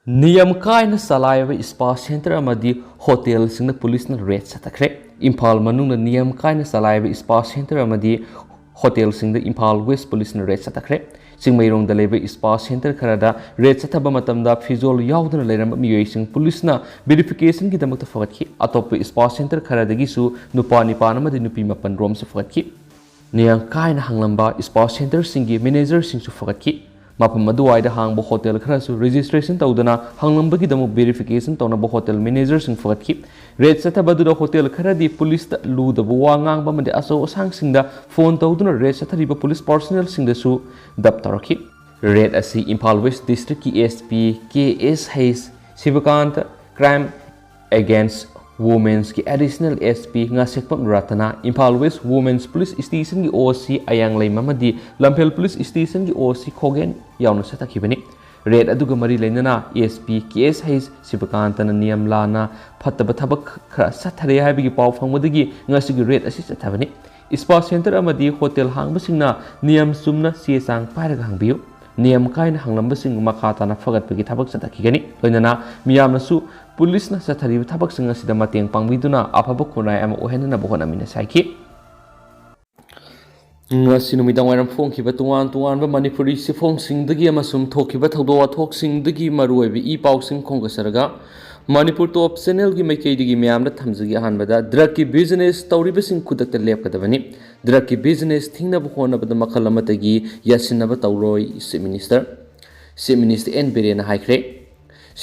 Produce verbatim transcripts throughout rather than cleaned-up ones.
ꯅꯤꯌꯝ ꯀꯥꯏꯅ ꯆꯂꯥꯏꯕ ꯁ꯭ꯄꯥ ꯁꯦꯟꯇꯔ ꯑꯃꯗꯤ ꯍꯣꯇꯦꯜꯁꯤꯡꯗ ꯄꯨꯂꯤꯁꯅ ꯔꯦꯗ ꯆꯠꯊꯈ꯭ꯔꯦ꯫ ꯏꯝꯐꯥꯜ ꯃꯅꯨꯡꯗ ꯅꯤꯌꯝ ꯀꯥꯏꯅ ꯆꯂꯥꯏꯕ ꯁ꯭ꯄꯥ ꯁꯦꯟꯇꯔ ꯑꯃꯗꯤ ꯍꯣꯇꯦꯜꯁꯤꯡꯗ ꯏꯝꯐꯥꯜ ꯋꯦꯁ ꯄꯨꯂꯤꯁꯅ ꯔꯦꯗ ꯆꯠꯊꯈ꯭ꯔꯦ꯫ ꯆꯤꯡꯃꯩꯔꯣꯡꯗ ꯂꯩꯕ ꯁ꯭ꯄꯥ ꯁꯦꯟꯇꯔ ꯈꯔꯗ ꯔꯦꯗ ꯆꯠꯊꯕ ꯃꯇꯝꯗ ꯐꯤꯖꯣꯜ ꯌꯥꯎꯗꯅ ꯂꯩꯔꯝꯕ ꯃꯤꯑꯣꯏꯁꯤꯡ ꯄꯨꯂꯤꯁꯅ ꯚꯦꯔꯤꯐꯤꯀꯦꯁꯟꯒꯤꯗꯃꯛꯇ ꯐꯒꯠꯈꯤ꯫ ꯑꯇꯣꯞꯄ ꯁ꯭ꯄꯥ ꯁꯦꯟꯇꯔ ꯈꯔꯗꯒꯤꯁꯨ ꯅꯨꯄꯥ ꯅꯤꯄꯥꯟ ꯑꯃꯗꯤ ꯅꯨꯄꯤ ꯃꯥꯄꯟ ꯔꯣꯝꯁꯨ ꯐꯒꯠꯈꯤ꯫ ꯅꯤꯌꯝ ꯀꯥꯏꯅ ꯍꯥꯡꯂꯝꯕ ꯁ꯭ꯄꯥ ꯁꯦꯟꯇꯔꯁꯤꯡꯒꯤ ꯃꯦꯅꯦꯖꯔꯁꯤꯡꯁꯨ ꯐꯒꯠꯈꯤ꯫ ꯃꯐꯝ ꯑꯗꯨꯋꯥꯏꯗ ꯍꯥꯡꯕ ꯍꯣꯇꯦꯜ ꯈꯔꯁꯨ ꯔꯦꯖꯤꯁꯇ꯭ꯔꯦꯁꯟ ꯇꯧꯗꯅ ꯍꯥꯡꯂꯝꯕꯒꯤꯗꯃꯛ ꯚꯦꯔꯤꯐꯤꯀꯦꯁꯟ ꯇꯧꯅꯕ ꯍꯣꯇꯦꯜ ꯃꯦꯅꯦꯖꯔꯁꯤꯡ ꯐꯒꯠꯈꯤ꯫ ꯔꯦꯗ ꯆꯠꯊꯕ ꯑꯗꯨꯗ ꯍꯣꯇꯦꯜ ꯈꯔꯗꯤ ꯄꯨꯂꯤꯁꯇ ꯂꯨꯗꯕ ꯋꯥ ꯉꯥꯡꯕ ꯑꯃꯗꯤ ꯑꯆꯧ ꯑꯁꯥꯡꯁꯤꯡꯗ ꯐꯣꯟ ꯇꯧꯗꯨꯅ ꯔꯦꯗ ꯆꯠꯊꯔꯤꯕ ꯄꯨꯂꯤꯁ ꯄꯥꯔꯁꯣꯅꯦꯜꯁꯤꯡꯗꯁꯨ ꯗꯞ ꯇꯧꯔꯛꯈꯤ꯫ ꯔꯦꯗ ꯑꯁꯤ ꯏꯝꯐꯥꯜ ꯋꯦꯁ ꯗꯤꯁꯇ꯭ꯔꯤꯛꯀꯤ SP KSH Shivakant, crime against ꯋꯨꯃꯦꯟꯁꯀꯤ additional SP Ngasepam Ratna, Imphal west women's police ꯁ꯭ꯇꯦꯁꯟꯒꯤ OC ꯑꯌꯥꯡꯂꯩꯃ ꯑꯃꯗꯤ ꯂꯝꯐꯦꯜ ꯄꯨꯂꯤꯁ ꯁ꯭ꯇꯦꯁꯟꯒꯤ OC ꯈꯣꯒꯦꯟ ꯌꯥꯎꯅ ꯆꯠꯊꯈꯤꯕꯅꯤ꯫ ꯔꯦꯗ ꯑꯗꯨꯒ ꯃꯔꯤ ꯂꯩꯅꯅ SP KSH ꯁꯤꯕꯀꯥꯟꯇꯅ ꯅꯤꯌꯝ ꯂꯥꯟꯅ ꯐꯠꯇꯕ ꯊꯕꯛ ꯈꯔ ꯆꯠꯊꯔꯦ ꯍꯥꯏꯕꯒꯤ ꯄꯥꯎ ꯐꯪꯕꯗꯒꯤ ꯉꯁꯤꯒꯤ ꯔꯦꯗ ꯑꯁꯤ ꯆꯠꯊꯕꯅꯤ꯫ ꯁ꯭ꯄꯥ ꯁꯦꯟꯇꯔ ꯑꯃꯗꯤ ꯍꯣꯇꯦꯜ ꯍꯥꯡꯕꯁꯤꯡꯅ ꯅꯤꯌꯝ ꯆꯨꯝꯅ ꯆꯦ ꯆꯥꯡ ꯄꯥꯏꯔꯒ ꯍꯥꯡꯕꯤꯌꯨ꯫ ꯅꯤꯌꯝ ꯀꯥꯏꯅ ꯍꯥꯡꯂꯝꯕꯁꯤꯡ ꯃꯈꯥ ꯇꯥꯅ ꯐꯒꯠꯄꯒꯤ ꯊꯕꯛ ꯆꯠꯊꯈꯤꯒꯅꯤ꯫ ꯂꯣꯏꯅꯅ ꯃꯤꯌꯥꯝꯅꯁꯨ ꯄꯨꯂꯤꯁꯅ ꯆꯠꯊꯔꯤꯕ ꯊꯕꯛꯁꯤꯡ ꯑꯁꯤꯗ ꯃꯇꯦꯡ ꯄꯥꯡꯕꯤꯗꯨꯅ ꯑꯐꯕ ꯈꯨꯟꯅꯥꯏ ꯑꯃ ꯑꯣꯏꯍꯟꯅꯅꯕ ꯍꯣꯠꯅꯃꯤꯟꯅꯁꯤ ꯍꯥꯏꯈꯤ꯫ ꯉꯁꯤ ꯅꯨꯃꯤꯗꯥꯡ ꯋꯥꯏꯔꯝ ꯐꯣꯡꯈꯤꯕ ꯇꯣꯉꯥꯟ ꯇꯣꯉꯥꯟꯕ ꯃꯅꯤꯄꯨꯔꯤ ꯆꯦꯐꯣꯡꯁꯤꯡꯗꯒꯤ ꯑꯃꯁꯨꯡ ꯊꯣꯛꯈꯤꯕ ꯊꯧꯗꯣꯛ ꯋꯥꯊꯣꯛꯁꯤꯡꯗꯒꯤ ꯃꯔꯨꯑꯣꯏꯕ ꯏ ꯄꯥꯎꯁꯤꯡ ꯈꯣꯝꯒꯠꯆꯔꯒ ꯃꯅꯤꯄꯨꯔ ꯇꯣꯞ ꯆꯦꯅꯦꯜꯒꯤ ꯃꯥꯏꯀꯩꯗꯒꯤ ꯃꯌꯥꯝꯗ ꯊꯝꯖꯒꯦ꯫ ꯑꯍꯥꯟꯕꯗ, ꯗ꯭ꯔꯒꯀꯤ ꯕꯤꯖꯤꯅꯦꯁ ꯇꯧꯔꯤꯕꯁꯤꯡ ꯈꯨꯗꯛꯇ ꯂꯦꯞꯀꯗꯕꯅꯤ꯫ ꯗ꯭ꯔꯒꯀꯤ ꯕꯤꯖꯤꯅꯦꯁ ꯊꯤꯡꯅꯕ ꯍꯣꯠꯅꯕꯗ ꯃꯈꯜ ꯑꯃꯠꯇꯒꯤ ꯌꯥꯁꯤꯟꯅꯕ ꯇꯧꯔꯣꯏ, chief minister. Chief minister N ꯕꯤꯔꯦꯟꯅ ꯍꯥꯏꯈ꯭ꯔꯦ꯫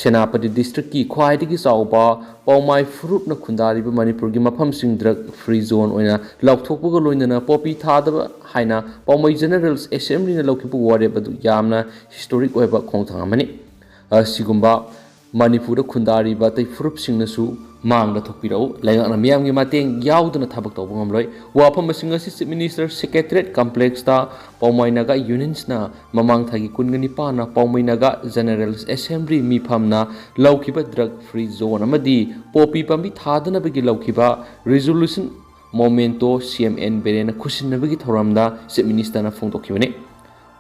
ꯁꯦꯅꯥꯄꯇꯤ ꯗꯤꯁꯇ꯭ꯔꯤꯛꯀꯤ ꯈ꯭ꯋꯥꯏꯗꯒꯤ ꯆꯥꯎꯕ ꯄꯥꯎꯃꯥꯏ ꯐꯨꯔꯨꯞꯅ ꯈꯨꯟꯗꯥꯔꯤꯕ ꯃꯅꯤꯄꯨꯔꯒꯤ ꯃꯐꯝꯁꯤꯡ ꯗ꯭ꯔꯒ ꯐ꯭ꯔꯤ ꯖꯣꯟ ꯑꯣꯏꯅ ꯂꯥꯎꯊꯣꯛꯄꯒ ꯂꯣꯏꯅꯅ ꯄꯣꯄꯤ ꯊꯥꯗꯕ ꯍꯥꯏꯅ ꯄꯥꯎꯃꯩ ꯖꯦꯅꯔꯦꯜ ꯑꯦꯁꯦꯝꯕ꯭ꯂꯤꯅ ꯂꯧꯈꯤꯕ ꯋꯥꯔꯦꯞ ꯑꯗꯨ ꯌꯥꯝꯅ ꯍꯤꯁꯇꯣꯔꯤꯛ ꯑꯣꯏꯕ ꯈꯣꯡꯊꯥꯡ ꯑꯃꯅꯤ꯫ ꯑꯁꯤꯒꯨꯝꯕ ꯃꯅꯤꯄꯨꯔꯗ ꯈꯨꯟꯗꯥꯔꯤꯕ ꯑꯇꯩ ꯐꯨꯔꯨꯞꯁꯤꯡꯅꯁꯨ ꯃꯥꯡꯗ ꯊꯣꯛꯄꯤꯔꯛꯎ꯫ ꯂꯩꯉꯥꯛꯅ ꯃꯤꯌꯥꯝꯒꯤ ꯃꯇꯦꯡ ꯌꯥꯎꯗꯅ ꯊꯕꯛ ꯇꯧꯕ ꯉꯝꯂꯣꯏ꯫ ꯋꯥꯐꯝ ꯑꯁꯤꯡ ꯑꯁꯤ ꯆꯤꯐ ꯃꯤꯅꯤꯁꯇꯔ ꯁꯦꯀ꯭ꯔꯦꯇꯔꯤꯌꯦꯠ ꯀꯝꯄ꯭ꯂꯦꯛꯁꯇ ꯄꯥꯎꯃꯥꯏ ꯅꯥꯒꯥ ꯌꯨꯅꯤꯌꯟꯁꯅ ꯃꯃꯥꯡ ꯊꯥꯒꯤ ꯀꯨꯟꯒ ꯅꯤꯄꯥꯟꯅ ꯄꯥꯎꯃꯩ ꯅꯥꯒꯥ ꯖꯦꯅꯔꯦꯜ ꯑꯦꯁꯦꯝꯕ꯭ꯂꯤ ꯃꯤꯐꯝꯅ ꯂꯧꯈꯤꯕ ꯗ꯭ꯔꯒ ꯐ꯭ꯔꯤ ꯖꯣꯟ ꯑꯃꯗꯤ ꯄꯣꯄꯤ ꯄꯥꯝꯕꯤ ꯊꯥꯗꯅꯕꯒꯤ ꯂꯧꯈꯤꯕ ꯔꯤꯖꯣꯂꯨꯁꯟ ꯃꯣꯃꯦꯟꯇꯣ ꯁꯤ ꯑꯦꯝ ꯑꯦꯟ ꯕꯤꯔꯦꯟꯅ ꯈꯨꯠꯁꯤꯟꯅꯕꯒꯤ ꯊꯧꯔꯝꯗ ꯆꯤꯐ ꯃꯤꯅꯤꯁꯇꯔꯅ ꯐꯣꯡꯗꯣꯛꯈꯤꯕꯅꯤ꯫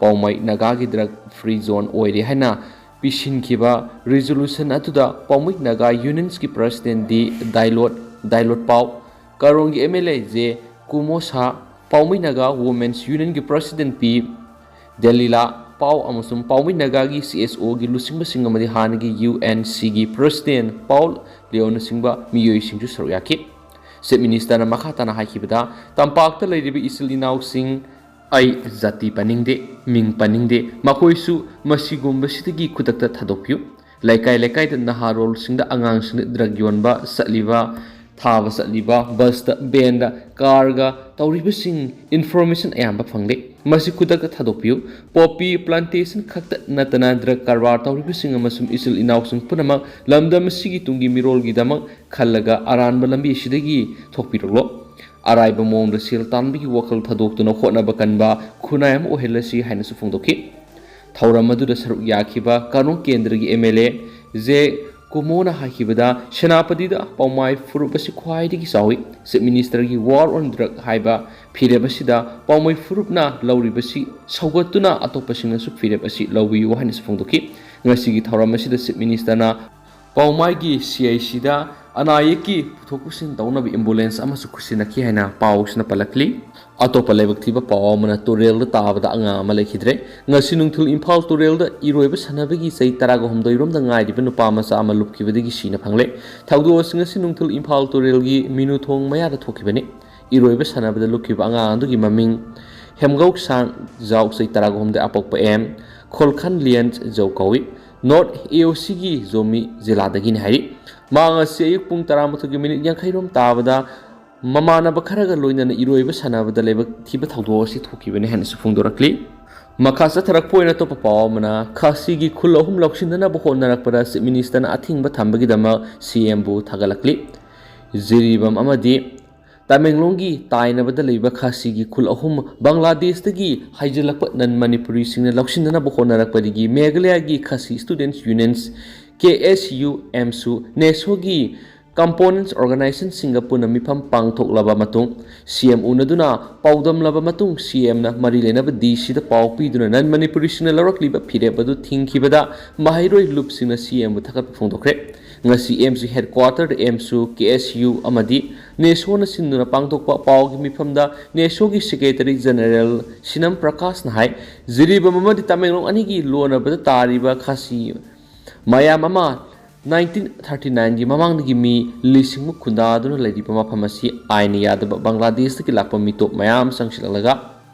ꯄꯥꯎꯃꯩ ꯅꯥꯒꯥꯒꯤ ꯗ꯭ꯔꯒ ꯐ꯭ꯔꯤ ꯖꯣꯟ ꯑꯣꯏꯔꯦ ꯍꯥꯏꯅ ꯄꯤꯁꯤꯟꯈꯤꯕ ꯔꯤꯖꯣꯂꯨꯁꯟ ꯑꯗꯨꯗ ꯄꯥꯎꯃꯩ ꯅꯥꯒꯥ ꯌꯨꯅꯤꯌꯟꯁꯀꯤ ꯄ꯭ꯔꯁꯤꯗꯦꯟ ꯗꯤ ꯗꯥꯏꯂꯣꯠ, ꯗꯥꯏꯂꯣꯠ ꯄꯥꯎ, ꯀꯥꯔꯣꯡꯒꯤ ꯑꯦꯝ ꯑꯦꯜ ꯑꯦ ꯖꯦ ꯀꯨꯃꯣ ꯁꯥ, ꯄꯥꯎꯃꯩ ꯅꯥꯒꯥ ꯋꯨꯃꯦꯟꯁ ꯌꯨꯅꯤꯌꯟꯒꯤ ꯄ꯭ꯔꯁꯤꯗꯦꯟ ꯄꯤ ꯗꯦꯂꯤꯂꯥ ꯄꯥꯎ ꯑꯃꯁꯨꯡ ꯄꯥꯎꯃꯩ ꯅꯥꯒꯥꯒꯤ ꯁꯤ ꯑꯦꯁ ꯑꯣꯒꯤ ꯂꯨꯆꯤꯡꯕꯁꯤꯡ ꯑꯃꯗꯤ ꯍꯥꯟꯅꯒꯤ ꯌꯨ ꯑꯦꯟ ꯁꯤꯒꯤ ꯄ꯭ꯔꯁꯤꯗꯦꯟ ꯄꯥꯎꯜ ꯂꯤꯑꯣꯅꯆꯤꯡꯕ ꯃꯤꯑꯣꯏꯁꯤꯡꯁꯨ ꯁꯔꯨꯛ ꯌꯥꯈꯤ꯫ ꯆꯤꯐ ꯃꯤꯅꯤꯁꯇꯔꯅ ꯃꯈꯥ ꯇꯥꯅ ꯍꯥꯏꯈꯤꯕꯗ, ꯇꯝꯄꯥꯛꯇ ꯂꯩꯔꯤꯕ ꯏꯆꯤꯜ ꯏꯅꯥꯎꯁꯤꯡ, ꯑꯩ ꯖꯥꯇꯤ ꯄꯟꯅꯤꯡꯗꯦ, ꯃꯤꯡ ꯄꯟꯅꯤꯡꯗꯦ, ꯃꯈꯣꯏꯁꯨ ꯃꯁꯤꯒꯨꯝꯕꯁꯤꯗꯒꯤ ꯈꯨꯗꯛꯇ ꯊꯥꯗꯣꯛꯄꯤꯌꯨ꯫ ꯂꯩꯀꯥꯏ ꯂꯩꯀꯥꯏꯗ ꯅꯍꯥꯔꯣꯜꯁꯤꯡꯗ ꯑꯉꯥꯡꯁꯤꯡꯗ ꯗ꯭ꯔꯒ ꯌꯣꯟꯕ ꯆꯠꯂꯤꯕ, ꯊꯥꯕ ꯆꯠꯂꯤꯕ, ꯕꯁꯇ, ꯚꯦꯟꯗ, ꯀꯥꯔꯒ ꯇꯧꯔꯤꯕꯁꯤꯡ ꯏꯟꯐꯣꯔꯃꯦꯁꯟ ꯑꯌꯥꯝꯕ ꯐꯪꯂꯦ꯫ ꯃꯁꯤ ꯈꯨꯗꯛꯇ ꯊꯥꯗꯣꯛꯄꯤꯌꯨ꯫ ꯄꯣꯄꯤ ꯄ꯭ꯂꯥꯟꯇꯦꯁꯟ ꯈꯛꯇ ꯅꯠꯇꯅ ꯗ꯭ꯔꯒ ꯀꯔꯕꯥꯔ ꯇꯧꯔꯤꯕꯁꯤꯡ ꯑꯃꯁꯨꯡ ꯏꯆꯤꯜ ꯏꯅꯥꯎꯁꯤꯡ ꯄꯨꯝꯅꯃꯛ ꯂꯝꯗꯝ ꯑꯁꯤꯒꯤ ꯇꯨꯡꯒꯤ ꯃꯤꯔꯣꯜꯒꯤꯗꯃꯛ ꯈꯜꯂꯒ ꯑꯔꯥꯟꯕ ꯂꯝꯕꯤ ꯑꯁꯤꯗꯒꯤ ꯊꯣꯛꯄꯤꯔꯛꯂꯣ꯫ ꯑꯔꯥꯏꯕ ꯃꯑꯣꯡꯗ ꯁꯦꯜ ꯇꯥꯟꯕꯒꯤ ꯋꯥꯈꯜ ꯊꯥꯗꯣꯛꯇꯨꯅ ꯍꯣꯠꯅꯕ ꯀꯟꯕ ꯈꯨꯟꯅꯥꯏ ꯑꯃ ꯑꯣꯏꯍꯜꯂꯁꯤ ꯍꯥꯏꯅꯁꯨ ꯐꯣꯡꯗꯣꯛꯈꯤ꯫ ꯊꯧꯔꯝ ꯑꯗꯨꯗ ꯁꯔꯨꯛ ꯌꯥꯈꯤꯕ ꯀꯥꯔꯣꯡ ꯀꯦꯟꯗ꯭ꯔꯒꯤ ꯑꯦꯝ ꯑꯦꯜ ꯑꯦ ꯖꯦ ꯀꯨꯃꯣꯅ ꯍꯥꯏꯈꯤꯕꯗ, ꯁꯦꯅꯥꯄꯇꯤꯗ ꯄꯥꯎꯃꯥꯏ ꯐꯨꯔꯨꯞ ꯑꯁꯤ ꯈ꯭ꯋꯥꯏꯗꯒꯤ ꯆꯥꯎꯏ꯫ ꯆꯤꯐ ꯃꯤꯅꯤꯁꯇꯔꯒꯤ ꯋꯥꯔ ꯑꯣꯟ ꯗ꯭ꯔꯒ ꯍꯥꯏꯕ ꯐꯤꯔꯦꯞ ꯑꯁꯤꯗ ꯄꯥꯎꯃꯩ ꯐꯨꯔꯨꯞꯅ ꯂꯧꯔꯤꯕꯁꯤ ꯁꯧꯒꯠꯇꯨꯅ ꯑꯇꯣꯞꯄꯁꯤꯡꯅꯁꯨ ꯐꯤꯔꯦꯞ ꯑꯁꯤ ꯂꯧꯕꯤꯌꯨ ꯍꯥꯏꯅꯁꯨ ꯐꯣꯡꯗꯣꯛꯈꯤ꯫ ꯉꯁꯤꯒꯤ ꯊꯧꯔꯝ ꯑꯁꯤꯗ ꯆꯤꯐ ꯃꯤꯅꯤꯁꯇꯔꯅ ꯄꯥꯎꯃꯥꯏꯒꯤ ꯁꯤ ꯑꯥꯏ ꯁꯤꯗ ꯑꯅꯥ ꯑꯌꯦꯛꯀꯤ ꯄꯨꯊꯣꯛ ꯄꯨꯁꯤꯟ ꯇꯧꯅꯕ ꯑꯦꯝꯕꯨꯂꯦꯟꯁ ꯑꯃꯁꯨ ꯈꯨꯠꯁꯤꯟꯅꯈꯤ ꯍꯥꯏꯅ ꯄꯥꯎꯁꯤꯅ ꯄꯜꯂꯛꯂꯤ꯫ ꯑꯇꯣꯞꯄ ꯂꯥꯏꯕꯛ ꯊꯤꯕ ꯄꯥꯎ ꯑꯃꯅ ꯇꯨꯔꯦꯜꯗ ꯇꯥꯕꯗ ꯑꯉꯥꯡ ꯑꯃ ꯂꯩꯈꯤꯗ꯭ꯔꯦ꯫ ꯉꯁꯤ ꯅꯨꯡꯊꯤꯜ ꯏꯝꯐꯥꯜ ꯇꯨꯔꯦꯜꯗ ꯏꯔꯣꯏꯕ ꯁꯥꯟꯅꯕꯒꯤ ꯆꯍꯤ ꯇꯔꯥꯒ ꯍꯨꯝꯗꯣꯏ ꯔꯣꯝꯗ ꯉꯥꯏꯔꯤꯕ ꯅꯨꯄꯥ ꯃꯆꯥ ꯑꯃ ꯂꯨꯞꯈꯤꯕꯗꯒꯤ ꯁꯤꯅ ꯐꯪꯂꯦ꯫ ꯊꯧꯗꯣꯛ ꯑꯁꯤ ꯉꯁꯤ ꯅꯨꯡꯊꯤꯜ ꯏꯝꯐꯥꯜ ꯇꯨꯔꯦꯜꯒꯤ ꯃꯤꯅꯨ ꯊꯣꯡ ꯃꯌꯥꯗ ꯊꯣꯛꯈꯤꯕꯅꯤ꯫ ꯏꯔꯣꯏꯕ ꯁꯥꯟꯅꯕꯗ ꯂꯨꯞꯈꯤꯕ ꯑꯉꯥꯡ ꯑꯗꯨꯒꯤ ꯃꯃꯤꯡ ꯍꯦꯝꯒꯧꯁꯥꯡ ꯖꯥꯎ, ꯆꯍꯤ ꯇꯔꯥꯒ ꯍꯨꯝꯗꯣꯏ, ꯑꯄꯣꯛꯄ ꯑꯦꯝ ꯈꯣꯜꯈꯟ ꯂꯤꯌꯟ ꯖꯧ ꯀꯧꯏ꯫ ꯅꯣꯔꯠ ꯑꯦ ꯑꯣ ꯁꯤꯒꯤ ꯖꯣꯃꯤ ꯖꯤꯂꯥꯗꯒꯤꯅꯤ ꯍꯥꯏꯔꯤ꯫ ꯃꯍꯥꯛ ꯉꯁꯤ ꯑꯌꯨꯛ ꯄꯨꯡ ꯇꯔꯥꯃꯥꯊꯣꯏꯒꯤ ꯃꯤꯅꯤꯠ ꯌꯥꯡꯈꯩ ꯔꯣꯝ ꯇꯥꯕꯗ ꯃꯃꯥꯟꯅꯕ ꯈꯔꯒ ꯂꯣꯏꯅꯅ ꯏꯔꯣꯏꯕ ꯁꯥꯟꯅꯕꯗ ꯂꯥꯏꯕꯛ ꯊꯤꯕ ꯊꯧꯗꯣꯛ ꯑꯁꯤ ꯊꯣꯛꯈꯤꯕꯅꯤ ꯍꯥꯏꯅꯁꯨ ꯐꯣꯡꯗꯣꯔꯛꯂꯤ꯫ ꯃꯈꯥ ꯆꯠꯊꯔꯛꯄ ꯑꯣꯏꯅ ꯑꯇꯣꯞꯄ ꯄꯥꯎ ꯑꯃꯅ, ꯈꯥꯁꯤꯒꯤ ꯈꯨꯜ ꯑꯍꯨꯝ ꯂꯧꯁꯤꯟꯅꯅꯕ ꯍꯣꯠꯅꯔꯛꯄꯗ ꯆꯤꯐ ꯃꯤꯅꯤꯁꯇꯔꯅ ꯑꯊꯤꯡꯕ ꯊꯝꯕꯒꯤꯗꯃꯛ ꯁꯤ ꯑꯦꯝꯕꯨ ꯊꯥꯒꯠꯂꯛꯂꯤ꯫ ꯖꯤꯔꯤꯕꯥꯝ ꯑꯃꯗꯤ ꯇꯃꯦꯡꯂꯣꯡꯒꯤ ꯇꯥꯏꯅꯕꯗ ꯂꯩꯕ ꯈꯥꯁꯤꯒꯤ ꯈꯨꯜ ꯑꯍꯨꯝ ꯕꯪꯒ꯭ꯂꯥꯗꯦꯁꯇꯒꯤ ꯍꯥꯏꯖꯤꯜꯂꯛꯄ ꯅꯟ ꯃꯅꯤꯄꯨꯔꯤꯁꯤꯡꯅ ꯂꯧꯁꯤꯟꯅꯅꯕ ꯍꯣꯠꯅꯔꯛꯄꯗꯒꯤ ꯃꯦꯘꯥꯂꯌꯥꯒꯤ ꯈꯥꯁꯤ ꯁ꯭ꯇꯨꯗꯦꯟꯠꯁ ꯌꯨꯅꯤꯌꯟꯁ, ꯀꯦ ꯑꯦꯁ ꯌꯨ ꯑꯦꯝꯁꯨ, ꯅꯦꯁꯣꯒꯤ Components organizationꯁꯤꯡꯒ ꯄꯨꯟꯅ ꯃꯤꯐꯝ ꯄꯥꯡꯊꯣꯛꯂꯕ ꯃꯇꯨꯡ, ꯁꯤ ꯑꯦꯝ ꯎꯅꯗꯨꯅ ꯄꯥꯎꯗꯝꯂꯕ ꯃꯇꯨꯡ, ꯁꯤ ꯑꯦꯝꯅ ꯃꯔꯤ ꯂꯩꯅꯕ ꯗꯤ ꯁꯤꯗ ꯄꯥꯎ ꯄꯤꯗꯨꯅ ꯅꯟ ꯃꯅꯤꯄꯨꯔꯤꯁꯤꯡꯅ ꯂꯧꯔꯛꯂꯤꯕ ꯐꯤꯔꯦꯞ ꯑꯗꯨ ꯊꯤꯡꯈꯤꯕꯗ ꯃꯍꯩꯔꯣꯏ ꯂꯨꯞꯁꯤꯡꯅ ꯁꯤ ꯑꯦꯝꯕꯨ ꯊꯥꯒꯠꯄ ꯐꯣꯡꯗꯣꯛꯈ꯭ꯔꯦ꯫ ꯉꯁꯤ ꯑꯦꯝꯁꯤ ꯍꯦꯗꯀ꯭ꯋꯥꯇꯔꯗ ꯑꯦꯝꯁꯨ, ꯀꯦ ꯑꯦꯁ ꯌꯨ ꯑꯃꯗꯤ ꯅꯦꯁꯣꯅ ꯁꯤꯟꯗꯨꯅ ꯄꯥꯡꯊꯣꯛꯄ ꯄꯥꯎꯒꯤ ꯃꯤꯐꯝꯗ ꯅꯦꯁꯣꯒꯤ ꯁꯦꯀ꯭ꯔꯦꯇꯔꯤ ꯖꯦꯅꯔꯦꯜ ꯁꯤꯅꯝ ꯄ꯭ꯔꯀꯥꯁꯅ ꯍꯥꯏ, ꯖꯤꯔꯤꯕꯥꯝ ꯑꯃꯗꯤ ꯇꯃꯦꯡꯂꯣꯡ ꯑꯅꯤꯒꯤ ꯂꯣꯟꯅꯕꯗ ꯇꯥꯔꯤꯕ ꯈꯥꯁꯤ ꯃꯌꯥꯝ ꯑꯃ ꯅꯥꯏꯟꯇꯤꯟ ꯊꯥꯔꯇꯤ ꯅꯥꯏꯟꯒꯤ ꯃꯃꯥꯡꯗꯒꯤ ꯃꯤ ꯂꯤꯁꯤꯡꯃꯨꯛ ꯈꯨꯟꯗꯥꯗꯨꯅ ꯂꯩꯔꯤꯕ ꯃꯐꯝ ꯑꯁꯤ ꯑꯥꯏꯟꯅ ꯌꯥꯗꯕ ꯕꯪꯒ꯭ꯂꯥꯗꯦꯁꯇꯒꯤ ꯂꯥꯛꯄ ꯃꯤꯇꯣꯞ ꯃꯌꯥꯝ ꯆꯪꯁꯤꯜꯂꯛꯂꯒ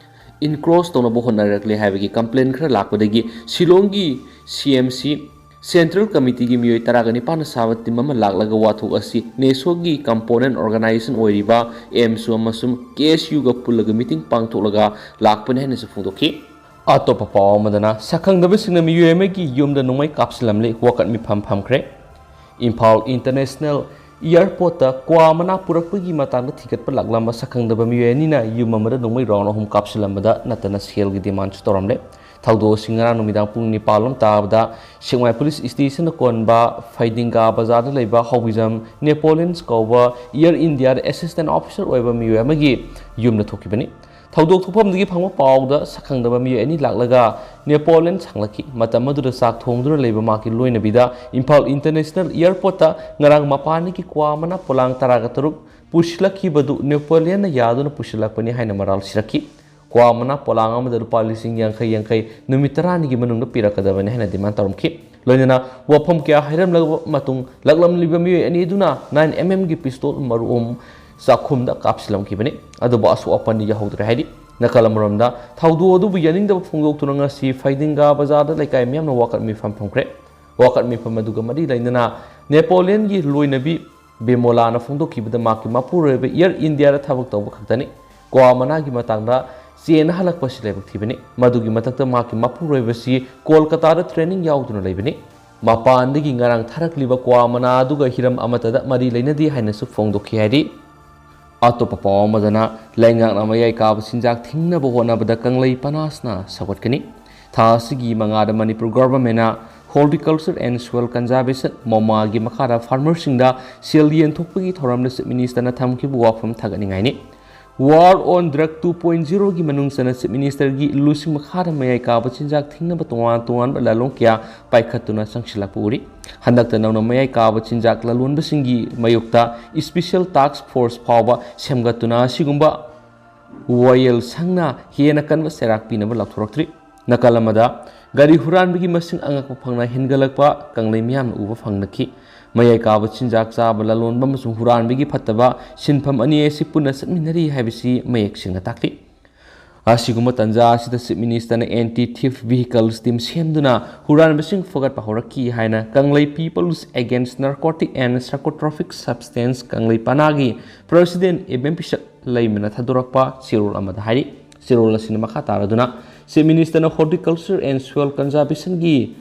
ꯏꯟꯀ꯭ꯔꯣꯁ ꯇꯧꯅꯕ ꯍꯣꯠꯅꯔꯛꯂꯦ ꯍꯥꯏꯕꯒꯤ ꯀꯝꯄ꯭ꯂꯦꯟ ꯈꯔ ꯂꯥꯛꯄꯗꯒꯤ ꯁꯤꯂꯣꯡꯒꯤ ꯁꯤ ꯑꯦꯝ ꯁꯤ ꯁꯦꯟꯇ꯭ꯔꯦꯜ ꯀꯃꯤꯇꯤꯒꯤ ꯃꯤꯑꯣꯏ ꯇꯔꯥꯒ ꯅꯤꯄꯥꯟꯅ ꯁꯥꯕ ꯇꯤꯝ ꯑꯃ ꯂꯥꯛꯂꯒ ꯋꯥꯊꯣꯛ ꯑꯁꯤ ꯅꯦꯁꯣꯒꯤ ꯀꯝꯄꯣꯅꯦꯟ ꯑꯣꯔꯒꯅꯥꯏꯖꯦꯁꯟ ꯑꯣꯏꯔꯤꯕ ꯑꯦꯝꯁꯨ ꯑꯃꯁꯨꯡ ꯀꯦ ꯑꯦꯁ ꯌꯨꯒ ꯄꯨꯜꯂꯒ ꯃꯤꯇꯤꯡ ꯄꯥꯡꯊꯣꯛꯂꯒ ꯂꯥꯛꯄꯅꯤ ꯍꯥꯏꯅꯁꯨ ꯐꯣꯡꯗꯣꯛꯈꯤ꯫ ꯑꯇꯣꯞꯄ ꯄꯥꯎ ꯑꯃꯗꯅ, ꯁꯛꯈꯪꯗꯕꯁꯤꯡꯅ ꯃꯤꯑꯣꯏ ꯑꯃꯒꯤ ꯌꯨꯝꯗ ꯅꯣꯡꯃꯩ ꯀꯥꯞꯁꯤꯜꯂꯝꯂꯦ, ꯋꯥꯀꯠ ꯃꯤꯐꯝ ꯐꯝꯈ꯭ꯔꯦ꯫ ꯏꯝꯐꯥꯜ ꯏꯟꯇꯔꯅꯦꯁꯅꯦꯜ ꯏꯌꯥꯔꯄꯣꯔꯠꯇ ꯀ꯭ꯋꯥ ꯃꯅꯥ ꯄꯨꯔꯛꯄꯒꯤ ꯃꯇꯥꯡꯗ ꯊꯤꯒꯠꯄ ꯂꯥꯛꯂꯝꯕ ꯁꯛꯈꯪꯗꯕ ꯃꯤꯑꯣꯏ ꯑꯅꯤꯅ ꯌꯨꯝ ꯑꯃꯗ ꯅꯣꯡꯃꯩ ꯔꯥꯎꯟ ꯑꯍꯨꯝ ꯀꯥꯞꯁꯤꯜꯂꯝꯕꯗ ꯅꯠꯇꯅ ꯁꯦꯜꯒꯤ ꯗꯤꯃꯥꯟꯁꯨ ꯇꯧꯔꯝꯂꯦ꯫ ꯊꯧꯗꯣꯛ ꯑꯁꯤ ꯉꯔꯥꯡ ꯅꯨꯃꯤꯗꯥꯡ ꯄꯨꯡ ꯅꯤꯄꯥꯜ ꯂꯣꯝ ꯇꯥꯕꯗ ꯁꯦꯛꯃꯥꯏ ꯄꯨꯂꯤꯁ ꯁ꯭ꯇꯦꯁꯟꯅ ꯀꯣꯟꯕ ꯐꯩꯗꯤꯡꯒꯥ ꯕꯖꯥꯔꯗ ꯂꯩꯕ ꯍꯧꯕꯤꯖꯝ ꯅꯦꯄꯣꯂꯤꯌꯟꯁ ꯀꯧꯕ ꯏꯌꯔ ꯏꯟꯗꯤꯌꯥꯗ ꯑꯦꯁꯤꯁꯇꯦꯟ ꯑꯣꯐꯤꯁꯔ ꯑꯣꯏꯕ ꯃꯤꯑꯣꯏ ꯑꯃꯒꯤ ꯌꯨꯝꯗ ꯊꯣꯛꯈꯤꯕꯅꯤ꯫ ꯊꯧꯗꯣꯛ ꯊꯣꯛꯐꯝꯗꯒꯤ ꯐꯪꯕ ꯄꯥꯎꯗ ꯁꯛꯈꯪꯗꯕ ꯃꯤꯑꯣꯏ ꯑꯅꯤ ꯂꯥꯛꯂꯒ ꯅꯦꯄꯣꯂꯤꯌꯟꯁ ꯍꯪꯂꯛꯈꯤ꯫ ꯃꯇꯝ ꯑꯗꯨꯗ ꯆꯥꯛ ꯊꯣꯡꯗꯨꯅ ꯂꯩꯕ ꯃꯍꯥꯛꯀꯤ ꯂꯣꯏꯅꯕꯤꯗ ꯏꯝꯐꯥꯜ ꯏꯟꯇꯔꯅꯦꯁꯅꯦꯜ ꯏꯌꯥꯔꯄꯣꯔꯠꯇ ꯉꯔꯥꯡ ꯃꯄꯥꯟꯗꯒꯤ ꯀ꯭ꯋꯥ ꯃꯅꯥ ꯄꯣꯂꯥꯡ ꯇꯔꯥꯒ ꯇꯔꯨꯛ ꯄꯨꯁꯤꯜꯂꯛꯈꯤꯕꯗꯨ ꯅꯦꯄꯣꯂꯤꯌꯟꯅ ꯌꯥꯗꯨꯅ ꯄꯨꯁꯤꯜꯂꯛꯄꯅꯤ ꯍꯥꯏꯅ ꯃꯔꯥꯜ ꯁꯤꯔꯛꯈꯤ꯫ ꯀ꯭ꯋꯥ ꯃꯅꯥ ꯄꯣꯂꯥꯡ ꯑꯃꯗ ꯂꯨꯄꯥ ꯂꯤꯁꯤꯡ ꯌꯥꯡꯈꯩ ꯌꯥꯡꯈꯩ ꯅꯨꯃꯤꯠ ꯇꯔꯥꯅꯤꯒꯤ ꯃꯅꯨꯡꯗ ꯄꯤꯔꯛꯀꯗꯕꯅꯤ ꯍꯥꯏꯅ ꯗꯤꯃꯥꯟ ꯇꯧꯔꯝꯈꯤ꯫ ꯂꯣꯏꯅꯅ ꯋꯥꯐꯝ ꯀꯌꯥ ꯍꯥꯏꯔꯝꯂꯕ ꯃꯇꯨꯡ ꯂꯥꯛꯂꯝꯂꯤꯕ ꯃꯤꯑꯣꯏ ꯑꯅꯤ ꯑꯗꯨꯅ ꯅꯥꯏꯟ ꯑꯦꯝ ꯑꯦꯝꯒꯤ ꯄꯤꯁꯇꯣꯜ ꯃꯔꯨꯝ ꯆꯥꯛꯈꯨꯝꯗ ꯀꯥꯞꯁꯤꯜꯂꯝꯈꯤꯕꯅꯤ꯫ ꯑꯗꯨꯕꯨ ꯑꯁꯣꯛ ꯑꯄꯟꯗꯤ ꯌꯥꯎꯍꯧꯗ꯭ꯔꯦ ꯍꯥꯏꯔꯤ꯫ ꯅꯥꯀꯜ ꯑꯃꯔꯣꯝꯗ ꯊꯧꯗꯣꯛ ꯑꯗꯨꯕꯨ ꯌꯥꯅꯤꯡꯗꯕ ꯐꯣꯡꯗꯣꯛꯇꯨꯅ ꯉꯁꯤ ꯐꯩꯗꯤꯡꯒꯥ ꯕꯖꯥꯔꯗ ꯂꯩꯀꯥꯏ ꯃꯤꯌꯥꯝꯅ ꯋꯥꯀꯠ ꯃꯤꯐꯝ ꯐꯝꯈ꯭ꯔꯦ꯫ ꯋꯥꯀꯠ ꯃꯤꯐꯝ ꯑꯗꯨꯒ ꯃꯔꯤ ꯂꯩꯅꯅ ꯅꯦꯄꯣꯂꯤꯌꯟꯒꯤ ꯂꯣꯏꯅꯕꯤ ꯕꯤꯃꯣꯂꯥꯅ ꯐꯣꯡꯗꯣꯛꯈꯤꯕꯗ ꯃꯍꯥꯛꯀꯤ ꯃꯄꯨꯔꯣꯏꯕ ꯏꯌꯔ ꯏꯟꯗꯤꯌꯥꯗ ꯊꯕꯛ ꯇꯧꯕ ꯈꯛꯇꯅꯤ꯫ ꯀ꯭ꯋꯥ ꯃꯅꯥꯒꯤ ꯃꯇꯥꯡꯗ ꯆꯦꯟꯅ ꯍꯜꯂꯛꯄꯁꯤ ꯂꯥꯏꯕꯛ ꯊꯤꯕꯅꯤ꯫ ꯃꯗꯨꯒꯤ ꯃꯊꯛꯇ ꯃꯍꯥꯛꯀꯤ ꯃꯄꯨꯔꯣꯏꯕꯁꯤ ꯀꯣꯜꯀꯇꯥꯗ ꯇ꯭ꯔꯦꯅꯤꯡ ꯌꯥꯎꯗꯨꯅ ꯂꯩꯕꯅꯤ꯫ ꯃꯄꯥꯟꯗꯒꯤ ꯉꯔꯥꯡ ꯊꯥꯔꯛꯂꯤꯕ ꯀ꯭ꯋꯥ ꯃꯅꯥ ꯑꯗꯨꯒ ꯍꯤꯔꯝ ꯑꯃꯠꯇꯗ ꯃꯔꯤ ꯂꯩꯅꯗꯦ ꯍꯥꯏꯅꯁꯨ ꯐꯣꯡꯗꯣꯛꯈꯤ ꯍꯥꯏꯔꯤ꯫ ꯑꯇꯣꯞꯄ ꯄꯥꯎ ꯑꯃꯗꯅ, ꯂꯩꯉꯥꯛꯅ ꯃꯌꯥꯏ ꯀꯥꯕ ꯆꯤꯟꯖꯥꯛ ꯊꯤꯡꯅꯕ ꯍꯣꯠꯅꯕꯗ ꯀꯪꯂꯩ ꯄꯅꯥꯁꯅ ꯁꯧꯒꯠꯀꯅꯤ꯫ ꯊꯥ ꯑꯁꯤꯒꯤ ꯃꯉꯥꯗ Manipur ꯒꯣꯚꯔꯟꯃꯦꯟꯅ Horticulture and Soil Conservation, ꯃꯣꯃꯥꯒꯤ ꯃꯈꯥꯗ ꯐꯥꯔꯃꯔꯁꯤꯡꯗ ꯁꯦꯜ ꯌꯦꯟꯊꯣꯛꯄꯒꯤ ꯊꯧꯔꯝꯗ ꯆꯤꯐ ꯃꯤꯅꯤꯁꯇꯔꯅ ꯊꯝꯈꯤꯕ ꯋꯥꯐꯝ ꯊꯥꯒꯠꯅꯤꯡꯉꯥꯏꯅꯤ꯫ War on Drug two point zero ꯒꯤ ꯃꯅꯨꯡ ꯆꯟꯅ ꯆꯤꯐ ꯃꯤꯅꯤꯁꯇꯔꯒꯤ ꯏꯜꯂꯨꯁꯤꯡ ꯃꯈꯥꯗ ꯃꯌꯥꯏ ꯀꯥꯕ ꯆꯤꯟꯖꯥꯛ ꯊꯤꯡꯅꯕ ꯇꯣꯉꯥꯟ ꯇꯣꯉꯥꯟꯕ ꯂꯥꯂꯣꯡ ꯀꯌꯥ ꯄꯥꯏꯈꯠꯇꯨꯅ ꯆꯪꯁꯤꯜꯂꯛꯄ ꯎꯔꯤ꯫ ꯍꯟꯗꯛꯇ ꯅꯧꯅ ꯃꯌꯥꯏ ꯀꯥꯕ ꯆꯤꯟꯖꯥꯛ ꯂꯂꯣꯟꯕꯁꯤꯡꯒꯤ ꯃꯥꯌꯣꯛꯇ special task force ꯐꯥꯎꯕ ꯁꯦꯝꯒꯠꯇꯨꯅ ꯑꯁꯤꯒꯨꯝꯕ ꯋꯥꯌꯦꯜ ꯁꯪꯅ ꯍꯦꯟꯅ ꯀꯟꯕ ꯆꯩꯔꯥꯛ ꯄꯤꯅꯕ ꯂꯥꯎꯊꯣꯔꯛꯇ꯭ꯔꯤ꯫ ꯅꯥꯀꯜ ꯑꯃꯗ, ꯒꯥꯔꯤ ꯍꯨꯔꯥꯟꯕꯒꯤ ꯃꯁꯤꯡ ꯑꯉꯛꯄ ꯐꯪꯅ ꯍꯦꯟꯒꯠꯂꯛꯄ ꯀꯪꯂꯩ ꯃꯤꯌꯥꯝꯅ ꯎꯕ ꯐꯪꯅꯈꯤ꯫ ꯃꯌꯥꯏ ꯀꯥꯕ ꯆꯤꯟꯖꯥꯛ ꯆꯥꯕ ꯂꯂꯣꯟꯕ ꯑꯃꯁꯨꯡ ꯍꯨꯔꯥꯟꯕꯒꯤ ꯐꯠꯇꯕ ꯁꯤꯟꯐꯝ ꯑꯅꯤ ꯑꯁꯤ ꯄꯨꯟꯅ ꯆꯠꯃꯤꯟꯅꯔꯤ ꯍꯥꯏꯕꯁꯤ ꯃꯌꯦꯛ ꯁꯦꯡꯅ ꯇꯥꯛꯂꯤ꯫ ꯑꯁꯤꯒꯨꯝꯕ ꯇꯥꯟꯖꯥ ꯑꯁꯤꯗ ꯆꯤꯐ ꯃꯤꯅꯤꯁꯇꯔꯅ anti theft vehicles team ꯁꯦꯝꯗꯨꯅ ꯍꯨꯔꯥꯟꯕꯁꯤꯡ ꯐꯒꯠꯄ ꯍꯧꯔꯛꯈꯤ ꯍꯥꯏꯅ ꯀꯪꯂꯩ People's Against Narcotic and Psychotropic Substance ꯀꯪꯂꯩ ꯄꯅꯥꯒꯤ ꯄ꯭ꯔꯁꯤꯗꯦꯟ ꯑꯦꯝ ꯑꯦꯝ ꯄꯤꯁꯛ ꯂꯩꯃꯅ ꯊꯥꯗꯣꯔꯛꯄ ꯆꯦꯔꯣꯜ ꯑꯃꯗ ꯍꯥꯏꯔꯤ꯫ ꯆꯦꯔꯣꯜ ꯑꯁꯤꯅ ꯃꯈꯥ ꯇꯥꯔꯗꯨꯅ, ꯆꯤꯐ ꯃꯤꯅꯤꯁꯇꯔꯅ Horticulture and Soil Conservationꯒꯤ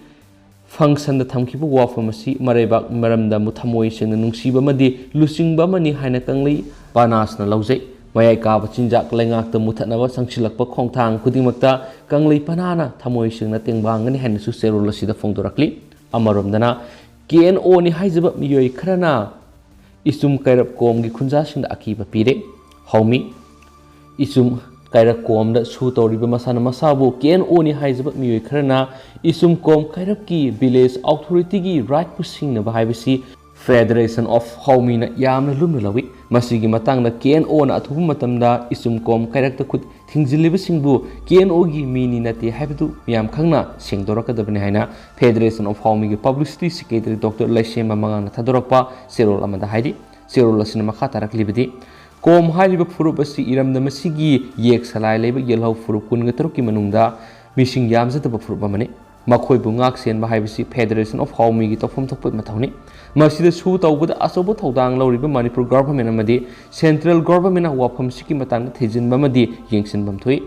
functionꯗ ꯊꯝꯈꯤꯕ ꯋꯥꯐꯝ ꯑꯁꯤ ꯃꯔꯩꯕꯥꯛ ꯃꯔꯝꯗ ꯃꯨ-, ꯊꯃꯣꯏ ꯁꯦꯡꯅ ꯅꯨꯡꯁꯤꯕ ꯑꯃꯗꯤ ꯂꯨꯆꯤꯡꯕ ꯑꯃꯅꯤ ꯍꯥꯏꯅ ꯀꯪꯂꯩ ꯄꯅꯥꯁꯅ ꯂꯧꯖꯩ꯫ ꯃꯌꯥꯏ ꯀꯥꯕ ꯆꯤꯟꯖꯥꯛ ꯂꯩꯉꯥꯛꯇ ꯃꯨꯊꯠꯅꯕ ꯆꯪꯁꯤꯜꯂꯛꯄ ꯈꯣꯡꯊꯥꯡ ꯈꯨꯗꯤꯡꯃꯛꯇ ꯀꯪꯂꯩ ꯄꯅꯥꯅ ꯊꯃꯣꯏ ꯁꯦꯡꯅ ꯇꯦꯡꯕꯥꯡꯒꯅꯤ ꯍꯥꯏꯅꯁꯨ ꯆꯦꯔꯣꯜ ꯑꯁꯤꯗ ꯐꯣꯡꯗꯣꯔꯛꯂꯤ꯫ ꯑꯃꯔꯣꯝꯗꯅ, ꯀꯦ ꯑꯦꯟ ꯑꯣꯅꯤ ꯍꯥꯏꯖꯕ ꯃꯤꯑꯣꯏ ꯈꯔꯅ ꯏꯆꯨꯝ ꯀꯩꯔꯞ ꯀꯣꯝꯒꯤ ꯈꯨꯟꯖꯥꯁꯤꯡꯗ ꯑꯀꯤꯕ ꯄꯤꯔꯦ꯫ ꯍꯧꯃꯤ, ꯏꯆꯨꯝ ꯀꯩꯔꯞ ꯀꯣꯝꯗ ꯁꯨ ꯇꯧꯔꯤꯕ ꯃꯁꯥꯅ ꯃꯁꯥꯕꯨ ꯀꯦ ꯑꯦꯟ ꯑꯣꯅꯤ ꯍꯥꯏꯖꯕ ꯃꯤꯑꯣꯏ ꯈꯔꯅ ꯏꯆꯨꯝ ꯀꯣꯝ ꯀꯩꯔꯞꯀꯤ village authorityꯒꯤ rightꯄꯨ ꯁꯤꯡꯅꯕ ꯍꯥꯏꯕꯁꯤ Federation of ꯍꯧꯃꯤꯅ ꯌꯥꯝꯅ ꯂꯨꯝꯅ ꯂꯧꯏ꯫ ꯃꯁꯤꯒꯤ ꯃꯇꯥꯡꯗ ꯀꯦ ꯑꯦꯟ ꯑꯣꯅ ꯑꯊꯨꯕ ꯃꯇꯝꯗ ꯏꯆꯨꯝ ꯀꯣꯝ ꯀꯩꯔꯛꯇ ꯈꯨꯠ ꯊꯤꯡꯖꯤꯜꯂꯤꯕꯁꯤꯡꯕꯨ ꯀꯦ ꯑꯦꯟ ꯑꯣꯒꯤ ꯃꯤꯅꯤ ꯅꯠꯇꯦ ꯍꯥꯏꯕꯗꯨ ꯃꯤꯌꯥꯝ ꯈꯪꯅ ꯁꯦꯡꯗꯣꯔꯛꯀꯗꯕꯅꯤ ꯍꯥꯏꯅ Federation of ꯍꯧꯃꯤꯒꯤ publicity secretary Doctor ꯂꯩꯁꯦꯝꯕ ꯃꯉꯥꯡꯅ ꯊꯥꯗꯣꯔꯛꯄ ꯆꯦꯔꯣꯜ ꯑꯃꯗ ꯍꯥꯏꯔꯤ꯫ ꯆꯦꯔꯣꯜ ꯑꯁꯤꯅ ꯃꯈꯥ ꯇꯥꯔꯛꯂꯤꯕꯗꯤ, ꯀꯣꯝ ꯍꯥꯏꯔꯤꯕ ꯐꯨꯔꯨꯞ ꯑꯁꯤ ꯏꯔꯝꯗꯝ ꯑꯁꯤꯒꯤ ꯌꯦꯛ ꯁꯂꯥꯏ ꯂꯩꯕ ꯌꯦꯜꯍꯧ ꯐꯨꯔꯨꯞ ꯀꯨꯟꯒ ꯇꯔꯨꯛꯀꯤ ꯃꯅꯨꯡꯗ ꯃꯤꯁꯤꯡ ꯌꯥꯝꯖꯗꯕ ꯐꯨꯔꯨꯞ ꯑꯃꯅꯤ꯫ ꯃꯈꯣꯏꯕꯨ ꯉꯥꯛ ꯁꯦꯟꯕ ꯍꯥꯏꯕꯁꯤ Federation of ꯍꯧꯃꯤꯒꯤ ꯇꯧꯐꯝ ꯊꯣꯛꯄ ꯃꯊꯧꯅꯤ꯫ ꯃꯁꯤꯗ ꯁꯨ ꯇꯧꯕꯗ ꯑꯆꯧꯕ ꯊꯧꯗꯥꯡ ꯂꯧꯔꯤꯕ ꯃꯅꯤꯄꯨꯔ government ꯑꯃꯗꯤ central governmentꯅ ꯋꯥꯐꯝꯁꯤꯒꯤ ꯃꯇꯥꯡꯗ ꯊꯤꯖꯤꯟꯕ ꯑꯃꯗꯤ ꯌꯦꯡꯁꯤꯟꯐꯝ ꯊꯣꯛꯏ꯫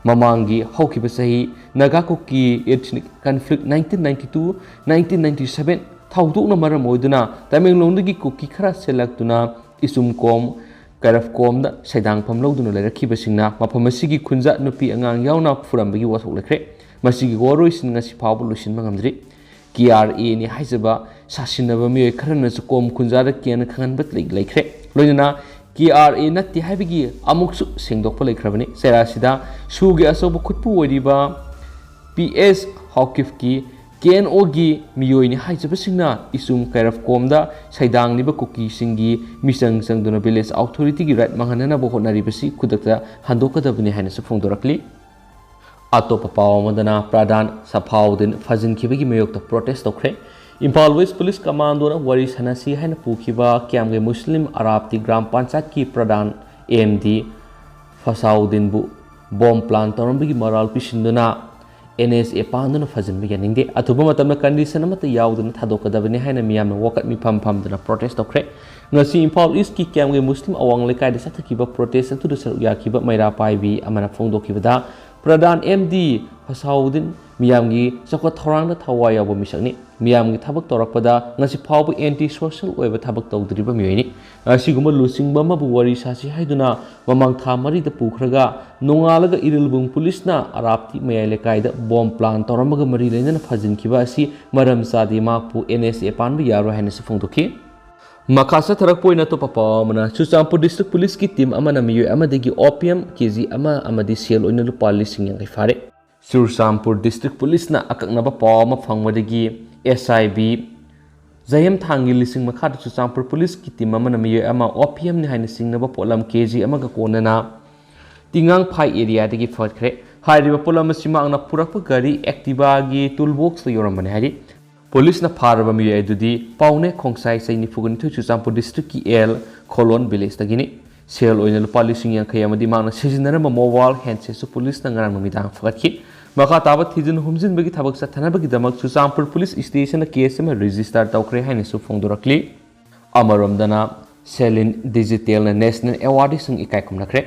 ꯃꯃꯥꯡꯒꯤ ꯍꯧꯈꯤꯕ ꯆꯍꯤ ꯅꯥꯒꯥ ꯀꯨꯀꯤ ethnic conflict nineteen ninety-two nineteen ninety-seven ꯊꯧꯗꯣꯛꯅ ꯃꯔꯝ ꯑꯣꯏꯗꯨꯅ ꯇꯃꯦꯡꯂꯣꯡꯗꯒꯤ ꯀꯨꯀꯤ ꯈꯔ ꯆꯦꯜꯂꯛꯇꯨꯅ ꯏꯆꯨꯝ ꯀꯣꯝ ꯀꯩꯔꯞ ꯀꯣꯝꯗ ꯁꯩꯗꯥꯡꯐꯝ ꯂꯧꯗꯨꯅ ꯂꯩꯔꯛꯈꯤꯕꯁꯤꯡꯅ ꯃꯐꯝ ꯑꯁꯤꯒꯤ ꯈꯨꯟꯖꯥ ꯅꯨꯄꯤ ꯑꯉꯥꯡ ꯌꯥꯎꯅ ꯐꯨꯔꯝꯕꯒꯤ ꯋꯥꯊꯣꯛ ꯂꯩꯈ꯭ꯔꯦ꯫ ꯃꯁꯤꯒꯤ ꯋꯥꯔꯣꯏꯁꯤꯟ ꯉꯁꯤ ꯐꯥꯎꯕ ꯂꯣꯏꯁꯤꯟꯕ ꯉꯝꯗ꯭ꯔꯤ꯫ ꯀꯦ ꯑꯥꯔ ꯑꯦꯅꯤ ꯍꯥꯏꯖꯕ ꯁꯥꯁꯤꯟꯅꯕ ꯃꯤꯑꯣꯏ ꯈꯔꯅꯁꯨ ꯀꯣꯝ ꯀꯨꯟꯖꯥꯗ ꯀꯦꯅ ꯈꯪꯍꯟꯕ ꯂꯩ-, ꯂꯩꯈ꯭ꯔꯦ꯫ ꯂꯣꯏꯅꯅ ꯀꯦ ꯑꯥꯔ ꯑꯦ ꯅꯠꯇꯦ ꯍꯥꯏꯕꯒꯤ ꯑꯃꯨꯛꯁꯨ ꯁꯦꯡꯗꯣꯛꯄ ꯂꯩꯈ꯭ꯔꯕꯅꯤ꯫ ꯆꯩꯔꯥꯁꯤꯗ ꯁꯨꯒꯤ ꯑꯆꯧꯕ ꯈꯨꯠꯄꯨ ꯑꯣꯏꯔꯤꯕ ꯄꯤ ꯑꯦꯁ ꯍꯥꯎꯀꯤꯐꯀꯤ ꯀꯦ ꯑꯦꯟ ꯑꯣꯒꯤ ꯃꯤꯑꯣꯏꯅꯤ ꯍꯥꯏꯖꯕꯁꯤꯡꯅ ꯏꯆꯨꯝ ꯀꯩꯔꯞ ꯀꯣꯝꯗ ꯁꯩꯗꯥꯡꯂꯤꯕ ꯀꯨꯀꯤꯁꯤꯡꯒꯤ ꯃꯤꯆꯪ ꯆꯪꯗꯨꯅ ꯚꯤꯂꯦꯖ ꯑꯣꯊꯣꯔꯤꯇꯤꯒꯤ ꯔꯥꯏꯠ ꯃꯥꯡꯍꯟꯅꯅꯕ ꯍꯣꯠꯅꯔꯤꯕꯁꯤ ꯈꯨꯗꯛꯇ ꯍꯟꯗꯣꯛꯀꯗꯕꯅꯤ ꯍꯥꯏꯅꯁꯨ ꯐꯣꯡꯗꯣꯔꯛꯂꯤ꯫ ꯑꯇꯣꯞꯄ ꯄꯥꯎ ꯑꯃꯗꯅ ꯄ꯭ꯔꯙꯥꯟ ꯁꯐꯥꯎꯗꯤꯟ ꯐꯥꯖꯤꯟꯈꯤꯕꯒꯤ ꯃꯥꯌꯣꯛꯇ ꯄ꯭ꯔꯣꯇꯦꯁ ꯇꯧꯈ꯭ꯔꯦ꯫ ꯏꯝꯐꯥꯜ ꯋꯦꯁ ꯄꯨꯂꯤꯁ ꯀꯃꯥꯟꯗꯣꯅ ꯋꯥꯔꯤ ꯁꯥꯟꯅꯁꯤ ꯍꯥꯏꯅ ꯄꯨꯈꯤꯕ ꯀꯤꯌꯥꯝꯒꯩ ꯃꯨꯁꯂꯤꯝ ꯑꯔꯥꯞꯇꯤ ꯒ꯭ꯔꯥꯝ ꯄꯟꯆꯥꯌꯠꯀꯤ ꯄ꯭ꯔꯙꯥꯟ ꯑꯦꯝ ꯗꯤ ꯐꯁꯥꯎꯗꯤꯟꯕꯨ ꯕꯣꯝ ꯄ꯭ꯂꯥꯟ ꯇꯧꯔꯝꯕꯒꯤ ꯃꯔꯥꯜ ꯄꯤꯁꯤꯟꯗꯨꯅ ꯑꯦꯟ ꯑꯦꯁ ꯑꯦ ꯄꯥꯟꯗꯨꯅ ꯐꯥꯖꯤꯟꯕ ꯌꯥꯅꯤꯡꯗꯦ꯫ ꯑꯊꯨꯕ ꯃꯇꯝꯗ ꯀꯟꯗꯤꯁꯟ ꯑꯃꯠꯇ ꯌꯥꯎꯗꯅ ꯊꯥꯗꯣꯛꯀꯗꯕꯅꯤ ꯍꯥꯏꯅ ꯃꯤꯌꯥꯝꯅ ꯋꯥꯀꯠ ꯃꯤꯐꯝ ꯐꯝꯗꯨꯅ ꯄ꯭ꯔꯣꯇꯦꯁ ꯇꯧꯈ꯭ꯔꯦ꯫ ꯉꯁꯤ ꯏꯝꯐꯥꯜ ꯏꯁꯀꯤ ꯀꯤꯌꯥꯝꯒꯩ ꯃꯨꯁꯂꯤꯝ ꯑꯋꯥꯡ ꯂꯩꯀꯥꯏꯗ ꯆꯠꯊꯈꯤꯕ ꯄ꯭ꯔꯣꯇꯦꯁ ꯑꯗꯨꯗ ꯁꯔꯨꯛ ꯌꯥꯈꯤꯕ ꯃꯩꯔꯥ ꯄꯥꯏꯕꯤ ꯑꯃꯅ ꯐꯣꯡꯗꯣꯛꯈꯤꯕꯗ, ꯄ꯭ꯔꯙꯥꯟ ꯑꯦꯝ ꯗꯤ ꯐꯁꯥꯎꯗꯤꯟ ꯃꯤꯌꯥꯝꯒꯤ ꯆꯥꯎꯈꯠ ꯊꯧꯔꯥꯡꯗ ꯊꯋꯥꯏ ꯌꯥꯎꯕ ꯃꯤꯁꯛꯅꯤ꯫ ꯃꯤꯌꯥꯝꯒꯤ ꯊꯕꯛ ꯇꯧꯔꯛꯄꯗ ꯉꯁꯤ ꯐꯥꯎꯕ ꯑꯦꯟꯇꯤ ꯁꯣꯁꯤꯌꯦꯜ ꯑꯣꯏꯕ ꯊꯕꯛ ꯇꯧꯗ꯭ꯔꯤꯕ ꯃꯤꯑꯣꯏꯅꯤ꯫ ꯑꯁꯤꯒꯨꯝꯕ ꯂꯨꯆꯤꯡꯕ ꯑꯃꯕꯨ ꯋꯥꯔꯤ ꯁꯥꯁꯤ ꯍꯥꯏꯗꯨꯅ ꯃꯃꯥꯡ ꯊꯥ ꯃꯔꯤꯗ ꯄꯨꯈ꯭ꯔꯒ, ꯅꯣꯡꯉꯥꯜꯂꯒ ꯏꯔꯤꯜꯕꯨꯡ ꯄꯨꯂꯤꯁꯅ ꯑꯔꯥꯞꯇꯤ ꯃꯌꯥꯏ ꯂꯩꯀꯥꯏꯗ ꯕꯣꯝ ꯄ꯭ꯂꯥꯟ ꯇꯧꯔꯝꯃꯒ ꯃꯔꯤ ꯂꯩꯅꯅ ꯐꯥꯖꯤꯟꯈꯤꯕ ꯑꯁꯤ ꯃꯔꯝ ꯆꯥꯗꯦ, ꯃꯍꯥꯛꯄꯨ ꯑꯦꯟ ꯑꯦꯁ ꯑꯦ ꯄꯥꯟꯕ ꯌꯥꯔꯣꯏ ꯍꯥꯏꯅꯁꯨ ꯐꯣꯡꯗꯣꯛꯈꯤ꯫ ꯃꯈꯥ ꯆꯠꯊꯔꯛꯄ ꯑꯣꯏꯅ ꯑꯇꯣꯞꯄ ꯄꯥꯎ ꯑꯃꯅ, ꯆꯨꯔꯆꯥꯟꯄꯨꯔ ꯗꯤꯁꯇ꯭ꯔꯤꯛ ꯄꯨꯂꯤꯁꯀꯤ ꯇꯤꯝ ꯑꯃꯅ ꯃꯤꯑꯣꯏ ꯑꯃꯗꯒꯤ ꯑꯣꯄꯤꯌꯝ ꯀꯦ ꯖꯤ ꯑꯃ ꯑꯃꯗꯤ ꯁꯦꯜ ꯑꯣꯏꯅ ꯂꯨꯄꯥ ꯂꯤꯁꯤꯡ ꯌꯥꯡꯈꯩ ꯐꯥꯔꯦ꯫ ꯆꯨꯔꯆꯥꯟꯄꯨꯔ ꯗꯤꯁꯇ꯭ꯔꯤꯛ ꯄꯨꯂꯤꯁꯅ ꯑꯀꯛꯅꯕ ꯄꯥꯎ ꯑꯃ ꯐꯪꯕꯗꯒꯤ ꯑꯦꯁ ꯑꯥꯏ ꯕꯤ ꯖꯌꯝ ꯊꯥꯡꯒꯤ ꯂꯤꯁꯤꯡ ꯃꯈꯥꯗ ꯆꯨꯔꯆꯥꯟꯄꯨꯔ ꯄꯨꯂꯤꯁꯀꯤ ꯇꯤꯝ ꯑꯃꯅ ꯃꯤꯑꯣꯏ ꯑꯃ ꯑꯣꯄꯤꯌꯝꯅꯤ ꯍꯥꯏꯅ ꯆꯤꯡꯅꯕ ꯄꯣꯠꯂꯝ ꯀꯦ ꯖꯤ ꯑꯃꯒ ꯀꯣꯟꯅꯅ ꯇꯤꯉꯥꯡꯐꯥꯏ ꯑꯦꯔꯤꯌꯥꯗꯒꯤ ꯐꯒꯠꯈ꯭ꯔꯦ꯫ ꯍꯥꯏꯔꯤꯕ ꯄꯣꯠꯂꯝ ꯑꯁꯤ ꯃꯍꯥꯛꯅ ꯄꯨꯔꯛꯄ ꯒꯥꯔꯤ ꯑꯦꯛꯇꯤꯚꯥꯒꯤ ꯇꯨꯜ ꯕꯣꯛꯁꯇ ꯌꯧꯔꯝꯕꯅꯤ ꯍꯥꯏꯔꯤ꯫ ꯄꯨꯂꯤꯁꯅ ꯐꯥꯔꯕ ꯃꯤꯑꯣꯏ ꯑꯗꯨꯗꯤ ꯄꯥꯎꯅꯦ ꯈꯣꯡꯁꯥꯏ, ꯆꯍꯤ ꯅꯤꯐꯨꯒ ꯅꯤꯊꯣꯏ, ꯆꯨꯔꯆꯥꯟꯄꯨꯔ ꯗꯤꯁꯇ꯭ꯔꯤꯛꯀꯤ ꯑꯦꯜ ꯈꯣꯂꯣꯟ ꯚꯤꯂꯦꯖꯇꯒꯤꯅꯤ꯫ ꯁꯦꯜ ꯑꯣꯏꯅ ꯂꯨꯄꯥ ꯂꯤꯁꯤꯡ ꯌꯥꯡꯈꯩ ꯑꯃꯗꯤ ꯃꯍꯥꯛꯅ ꯁꯤꯖꯤꯟꯅꯔꯝꯕ ꯃꯣꯕꯥꯏꯜ ꯍꯦꯟꯁꯦꯠꯁꯨ ꯄꯨꯂꯤꯁꯅ ꯉꯔꯥꯡ ꯅꯨꯃꯤꯗꯥꯡ ꯐꯒꯠꯈꯤ꯫ ꯃꯈꯥ ꯇꯥꯕ ꯊꯤꯖꯤꯟ ꯍꯨꯝꯖꯤꯟꯕꯒꯤ ꯊꯕꯛ ꯆꯠꯊꯅꯕꯒꯤꯗꯃꯛ ꯆꯨꯔꯆꯥꯟꯄꯨꯔ ꯄꯨꯂꯤꯁ ꯁ꯭ꯇꯦꯁꯟꯗ ꯀꯦꯁ ꯑꯃ ꯔꯦꯖꯤꯁꯇꯔ ꯇꯧꯈ꯭ꯔꯦ ꯍꯥꯏꯅꯁꯨ ꯐꯣꯡꯗꯣꯔꯛꯂꯤ꯫ ꯑꯃꯔꯣꯝꯗꯅ, ꯁꯦꯂꯤꯟ ꯗꯤꯖꯤꯇꯦꯜꯅ ꯅꯦꯁꯅꯦꯜ ꯑꯦꯋꯥꯔꯗꯁꯤꯡ ꯏꯀꯥꯏ ꯈꯨꯝꯅꯈ꯭ꯔꯦ꯫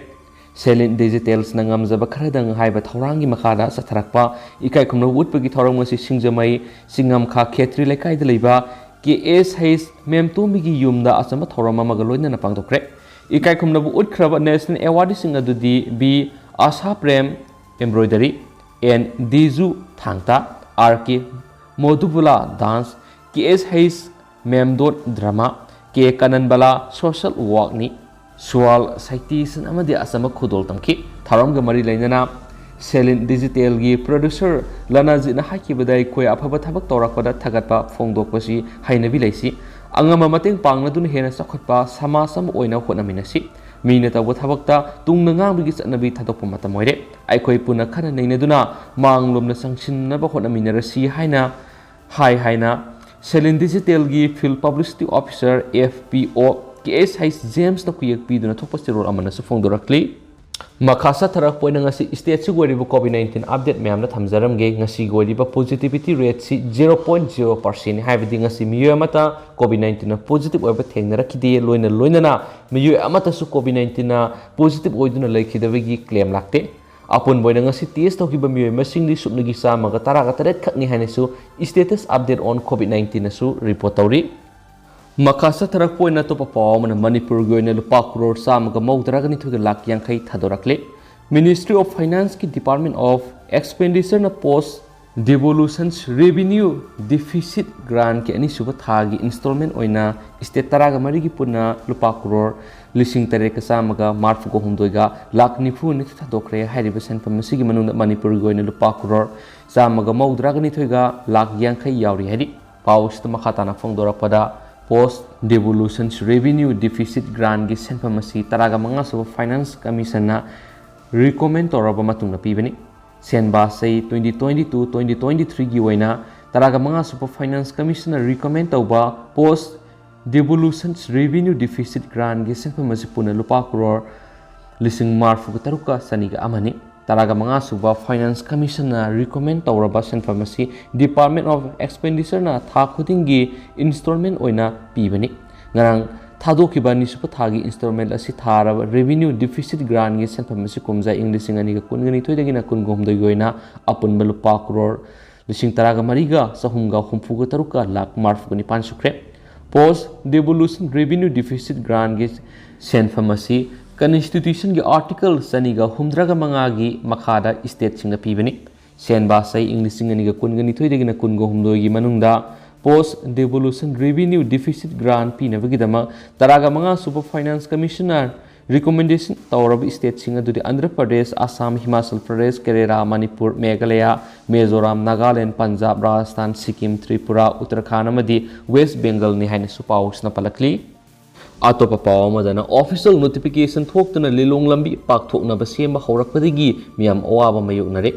ꯁꯦꯂꯤꯟ ꯗꯤꯖꯤꯇꯦꯜꯁꯅ ꯉꯝꯖꯕ ꯈꯔꯗꯪ ꯍꯥꯏꯕ ꯊꯧꯔꯥꯡꯒꯤ ꯃꯈꯥꯗ ꯆꯠꯊꯔꯛꯄ ꯏꯀꯥꯏ ꯈꯨꯝꯅꯕ ꯎꯠꯄꯒꯤ ꯊꯧꯔꯝ ꯑꯁꯤ ꯁꯤꯡꯖꯃꯩ ꯆꯤꯡꯉꯝꯈꯥ ꯈꯦꯇ꯭ꯔꯤ ꯂꯩꯀꯥꯏꯗ ꯂꯩꯕ ꯀꯦ ꯑꯦꯁ ꯍꯩꯁ ꯃꯦꯝꯇꯣꯝꯕꯤꯒꯤ ꯌꯨꯝꯗ ꯑꯆꯝꯕ ꯊꯧꯔꯝ ꯑꯃꯒ ꯂꯣꯏꯅꯅ ꯄꯥꯡꯊꯣꯛꯈ꯭ꯔꯦ꯫ ꯏꯀꯥꯏ ꯈꯨꯝꯅꯕ ꯎꯠꯈ꯭ꯔꯕ ꯅꯦꯁꯅꯦꯜ ꯑꯦꯋꯥꯔꯗꯁꯤꯡ ꯑꯗꯨꯗꯤ B Asha Prem, embroidery, N Diju, Thang Ta, R K Modubula dance, K S ꯍꯩꯁ ꯃꯦꯝꯗꯣꯠ ꯗ꯭ꯔꯃꯥ, ꯀꯦ ꯀꯥꯅꯟꯕꯂꯥ ꯁꯣꯁꯦꯜ ꯋꯥꯛꯅꯤ꯫ ꯁ꯭ꯋꯥꯜ ꯁꯥꯏꯇꯤꯁꯟ ꯑꯃꯗꯤ ꯑꯆꯝꯕ ꯈꯨꯗꯣꯜ ꯇꯝꯈꯤ꯫ ꯊꯧꯔꯝꯒ ꯃꯔꯤ ꯂꯩꯅꯅ ꯁꯦꯂꯤꯟ ꯗꯤꯖꯤꯇꯦꯜꯒꯤ ꯄ꯭ꯔꯣꯗ꯭ꯌꯨꯁꯔ ꯂꯅꯥꯖꯤꯠꯅ ꯍꯥꯏꯈꯤꯕꯗ, ꯑꯩꯈꯣꯏ ꯑꯐꯕ ꯊꯕꯛ ꯇꯧꯔꯛꯄꯗ ꯊꯥꯒꯠꯄ ꯐꯣꯡꯗꯣꯛꯄꯁꯤ ꯍꯩꯅꯕꯤ ꯂꯩꯁꯤ꯫ ꯑꯉꯝꯕ ꯃꯇꯦꯡ ꯄꯥꯡꯅꯗꯨꯅ ꯍꯦꯟꯅ ꯆꯥꯎꯈꯠꯄ ꯁꯃꯥꯖ ꯑꯃ ꯑꯣꯏꯅ ꯍꯣꯠꯅꯃꯤꯟꯅꯁꯤ꯫ ꯃꯤꯅ ꯇꯧꯕ ꯊꯕꯛꯇ ꯇꯨꯡꯅ ꯉꯥꯡꯕꯒꯤ ꯆꯠꯅꯕꯤ ꯊꯥꯗꯣꯛꯄ ꯃꯇꯝ ꯑꯣꯏꯔꯦ꯫ ꯑꯩꯈꯣꯏ ꯄꯨꯟꯅ ꯈꯟꯅ ꯅꯩꯅꯗꯨꯅ ꯃꯥꯡꯂꯣꯝꯗ ꯆꯪꯁꯤꯟꯅꯕ ꯍꯣꯠꯅꯃꯤꯟꯅꯔꯁꯤ ꯍꯥꯏꯅ ꯍꯥꯏ ꯍꯥꯏꯅ ꯁꯦꯂꯤꯟ ꯗꯤꯖꯤꯇꯦꯜꯒꯤ field publicity officer, F P O, K S ꯍꯩꯁ ꯖꯦꯝꯁꯅ ꯈꯨꯌꯦꯛ ꯄꯤꯗꯨꯅ ꯊꯣꯛꯄ ꯆꯦꯔꯣꯜ ꯑꯃꯅꯁꯨ ꯐꯣꯡꯗꯣꯔꯛꯂꯤ꯫ ꯃꯈꯥ ꯆꯠꯊꯔꯛꯄ ꯑꯣꯏꯅ ꯉꯁꯤ ꯁ꯭ꯇꯦꯠꯁꯤꯒꯤ ꯑꯣꯏꯔꯤꯕ ꯀꯣꯚꯤꯗ ꯅꯥꯏꯟꯇꯤꯟ ꯑꯞꯗꯦꯠ ꯃꯌꯥꯝꯅ ꯊꯝꯖꯔꯝꯒꯦ꯫ ꯉꯁꯤꯒꯤ ꯑꯣꯏꯔꯤꯕ ꯄꯣꯖꯤꯇꯤꯚꯤꯇꯤ ꯔꯦꯠꯁꯤ ꯖꯤꯔꯣ ꯄꯣꯏꯟꯠ ꯖꯤꯔꯣ ꯄꯥꯔꯁꯦꯟꯅꯤ, ꯍꯥꯏꯕꯗꯤ ꯉꯁꯤ ꯃꯤꯑꯣꯏ ꯑꯃꯠꯇ ꯀꯣꯚꯤꯗ ꯅꯥꯏꯟꯇꯤꯟꯅ ꯄꯣꯖꯤꯇꯤꯚ ꯑꯣꯏꯕ ꯊꯦꯡꯅꯔꯛꯈꯤꯗꯦ꯫ ꯂꯣꯏꯅ ꯂꯣꯏꯅꯅ ꯃꯤꯑꯣꯏ ꯑꯃꯠꯇꯁꯨ ꯀꯣꯚꯤꯗ ꯅꯥꯏꯟꯇꯤꯟꯅ ꯄꯣꯖꯤꯇꯤꯚ ꯑꯣꯏꯗꯨꯅ ꯂꯩꯈꯤꯗꯕꯒꯤ ꯀ꯭ꯂꯦꯝ ꯂꯥꯛꯇꯦ꯫ ꯑꯄꯨꯟꯕ ꯑꯣꯏꯅ ꯉꯁꯤ ꯇꯦꯁ ꯇꯧꯈꯤꯕ ꯃꯤꯑꯣꯏ ꯃꯁꯤꯡꯗꯤ ꯁꯨꯞꯅꯒꯤ ꯆꯥꯝꯃꯒ ꯇꯔꯥꯒ ꯇꯔꯦꯠ ꯈꯛꯅꯤ ꯍꯥꯏꯅꯁꯨ Status Update on COVID nineteen ꯑꯁꯨ ꯔꯤꯄꯣꯔꯠ ꯇꯧꯔꯤ꯫ ꯃꯈꯥ ꯆꯠꯊꯔꯛꯄ ꯑꯣꯏꯅ ꯑꯇꯣꯞꯄ ꯄꯥꯎ ꯑꯃꯅ ꯃꯅꯤꯄꯨꯔꯒꯤ ꯑꯣꯏꯅ ꯂꯨꯄꯥ ꯀ꯭ꯔꯣꯔ ꯆꯥꯝꯃꯒ ꯃꯧꯗ꯭ꯔꯥꯒ ꯅꯤꯊꯣꯏꯒ ꯂꯥꯈ ꯌꯥꯡꯈꯩ ꯊꯥꯗꯣꯔꯛꯂꯦ꯫ Ministry of Financeꯀꯤ Department of Expenditure ꯅ Post Devolution Revenue Deficit Grantꯀꯤ ꯑꯅꯤꯁꯨꯕ ꯊꯥꯒꯤ installment ꯑꯣꯏꯅ ꯁ꯭ꯇꯦꯠ ꯇꯔꯥꯒ ꯃꯔꯤꯒꯤ ꯄꯨꯟꯅ ꯂꯨꯄꯥ ꯀ꯭ꯔꯣꯔ ꯂꯤꯁꯤꯡ ꯇꯔꯦꯠꯀ ꯆꯥꯝꯃꯒ ꯃꯔꯤꯐꯨꯒ ꯍꯨꯝꯗꯣꯏꯒ ꯂꯥꯈ ꯅꯤꯐꯨ ꯅꯤꯊꯣꯏ ꯊꯥꯗꯣꯛꯈ꯭ꯔꯦ꯫ ꯍꯥꯏꯔꯤꯕ ꯁꯦꯟꯐꯝ ꯑꯁꯤꯒꯤ ꯃꯅꯨꯡꯗ ꯃꯅꯤꯄꯨꯔꯒꯤ ꯑꯣꯏꯅ ꯂꯨꯄꯥ ꯀ꯭ꯔꯣꯔ ꯆꯥꯝꯃꯒ ꯃꯧꯗ꯭ꯔꯥꯒ ꯅꯤꯊꯣꯏꯒ ꯂꯥꯈ ꯌꯥꯡꯈꯩ ꯌꯥꯎꯔꯤ ꯍꯥꯏꯔꯤ꯫ ꯄꯥꯎ ꯑꯁꯤꯗ ꯃꯈꯥ ꯇꯥꯅ ꯐꯣꯡꯗꯣꯔꯛꯄꯗ, Post Devolution Revenue Deficit Grantꯀꯤ ꯁꯦꯟꯐꯝ ꯑꯁꯤ ꯇꯔꯥꯒ ꯃꯉꯥ ꯁꯨꯕ Finance Commissionꯅ recommend ꯇꯧꯔꯕ ꯃꯇꯨꯡꯗ ꯄꯤꯕꯅꯤ꯫ ꯁꯦꯟꯕꯥ ꯆꯍꯤ twenty twenty-two twenty twenty-threeꯒꯤ ꯑꯣꯏꯅ ꯇꯔꯥꯒ ꯃꯉꯥ ꯁꯨꯕ Finance Commissionꯅ recommend ꯇꯧꯕ Post Devolution Revenue Deficit Grantꯀꯤ ꯁꯦꯟꯐꯝ ꯑꯁꯤ ꯄꯨꯟꯅ ꯂꯨꯄꯥ ꯀ꯭ꯔꯣꯔ ꯂꯤꯁꯤꯡ ꯃꯔꯤꯐꯨꯒ ꯇꯔꯨꯛꯀ ꯆꯅꯤꯒ ꯑꯃꯅꯤ꯫ ꯇꯔꯥꯒ ꯃꯉꯥ ꯁꯨꯕ Finance Commissionꯅ recommend ꯇꯧꯔꯕ ꯁꯦꯟꯐꯝ ꯑꯁꯤ Department of Expenditureꯅ ꯊꯥ ꯈꯨꯗꯤꯡꯒꯤ installment ꯑꯣꯏꯅ ꯄꯤꯕꯅꯤ꯫ ꯉꯔꯥꯡ ꯊꯥꯗꯣꯛꯈꯤꯕ ꯑꯅꯤꯁꯨꯕ ꯊꯥꯒꯤ installment ꯑꯁꯤ ꯊꯥꯔꯕ Revenue Deficit Grantꯀꯤ ꯁꯦꯟꯐꯝ ꯑꯁꯤ ꯀꯨꯝꯖꯥ ꯏꯪ ꯂꯤꯁꯤꯡ ꯑꯅꯤꯒ ꯀꯨꯟꯒ ꯅꯤꯊꯣꯏꯗꯒꯤꯅ ꯀꯨꯟꯒ ꯍꯨꯝꯗꯣꯏꯒꯤ ꯑꯣꯏꯅ ꯑꯄꯨꯟꯕ ꯂꯨꯄꯥ ꯀ꯭ꯔꯣꯔ ꯂꯤꯁꯤꯡ ꯇꯔꯥꯒ ꯃꯔꯤꯒ ꯆꯍꯨꯝꯒ ꯍꯨꯝꯐꯨꯒ ꯇꯔꯨꯛꯀ ꯂꯥꯈ ꯃꯔꯤꯐꯨꯒ ꯅꯤꯄꯥꯟ ꯁꯨꯈ꯭ꯔꯦ꯫ Post Devolution Revenue Deficit Grantꯀꯤ ꯁꯦꯟꯐꯝ ꯑꯁꯤ Constitutionꯒꯤ Article ꯆꯅꯤꯒ ꯍꯨꯝꯗ꯭ꯔꯥꯒ ꯃꯉꯥꯒꯤ ꯃꯈꯥꯗ stateꯁꯤꯡꯗ ꯄꯤꯕꯅꯤ꯫ ꯁꯦꯟꯕꯥ ꯆꯍꯤ ꯏꯪ ꯂꯤꯁꯤꯡ ꯑꯅꯤꯒ ꯀꯨꯟꯒ ꯅꯤꯊꯣꯏꯗꯒꯤꯅ ꯀꯨꯟꯒ ꯍꯨꯝꯗꯣꯏꯒꯤ ꯃꯅꯨꯡꯗ post devolution revenue deficit grant ꯄꯤꯅꯕꯒꯤꯗꯃꯛ ꯇꯔꯥꯒ ꯃꯉꯥ ꯁꯨꯕ Finance Commissioner recommendation ꯇꯧꯔꯕ stateꯁꯤꯡ ꯑꯗꯨꯗꯤ ꯑꯟꯙ꯭ꯔ ꯄ꯭ꯔꯗꯦꯁ, ꯑꯁꯥꯝ, ꯍꯤꯃꯥꯆꯜ ꯄ꯭ꯔꯗꯦꯁ, ꯀꯦꯔꯦꯂꯥ, ꯃꯅꯤꯄꯨꯔ, ꯃꯦꯘꯥꯂꯌꯥ, ꯃꯤꯖꯣꯔꯥꯝ, ꯅꯥꯒꯥꯂꯦꯟ, ꯄꯟꯖꯥꯕ, ꯔꯥꯖꯁꯊꯥꯟ, ꯁꯤꯛꯀꯤꯝ, ꯇ꯭ꯔꯤꯄꯨꯔꯥ, ꯎꯠꯇꯔꯈꯥꯟꯗ ꯑꯃꯗꯤ ꯋꯦꯁ ꯕꯦꯡꯒꯜꯅꯤ ꯍꯥꯏꯅꯁꯨ ꯄꯥꯎꯁꯤꯅ ꯄꯜꯂꯛꯂꯤ꯫ ꯑꯇꯣꯞꯄ ꯄꯥꯎ ꯑꯃꯗꯅ, official notification ꯊꯣꯛꯇꯨꯅ ꯂꯤꯂꯣꯡ ꯂꯝꯕꯤ ꯄꯥꯛꯊꯣꯛꯅꯕ ꯁꯦꯝꯕ ꯍꯧꯔꯛꯄꯗꯒꯤ ꯃꯤꯌꯥꯝ ꯑꯋꯥꯕ ꯃꯥꯌꯣꯛꯅꯔꯦ꯫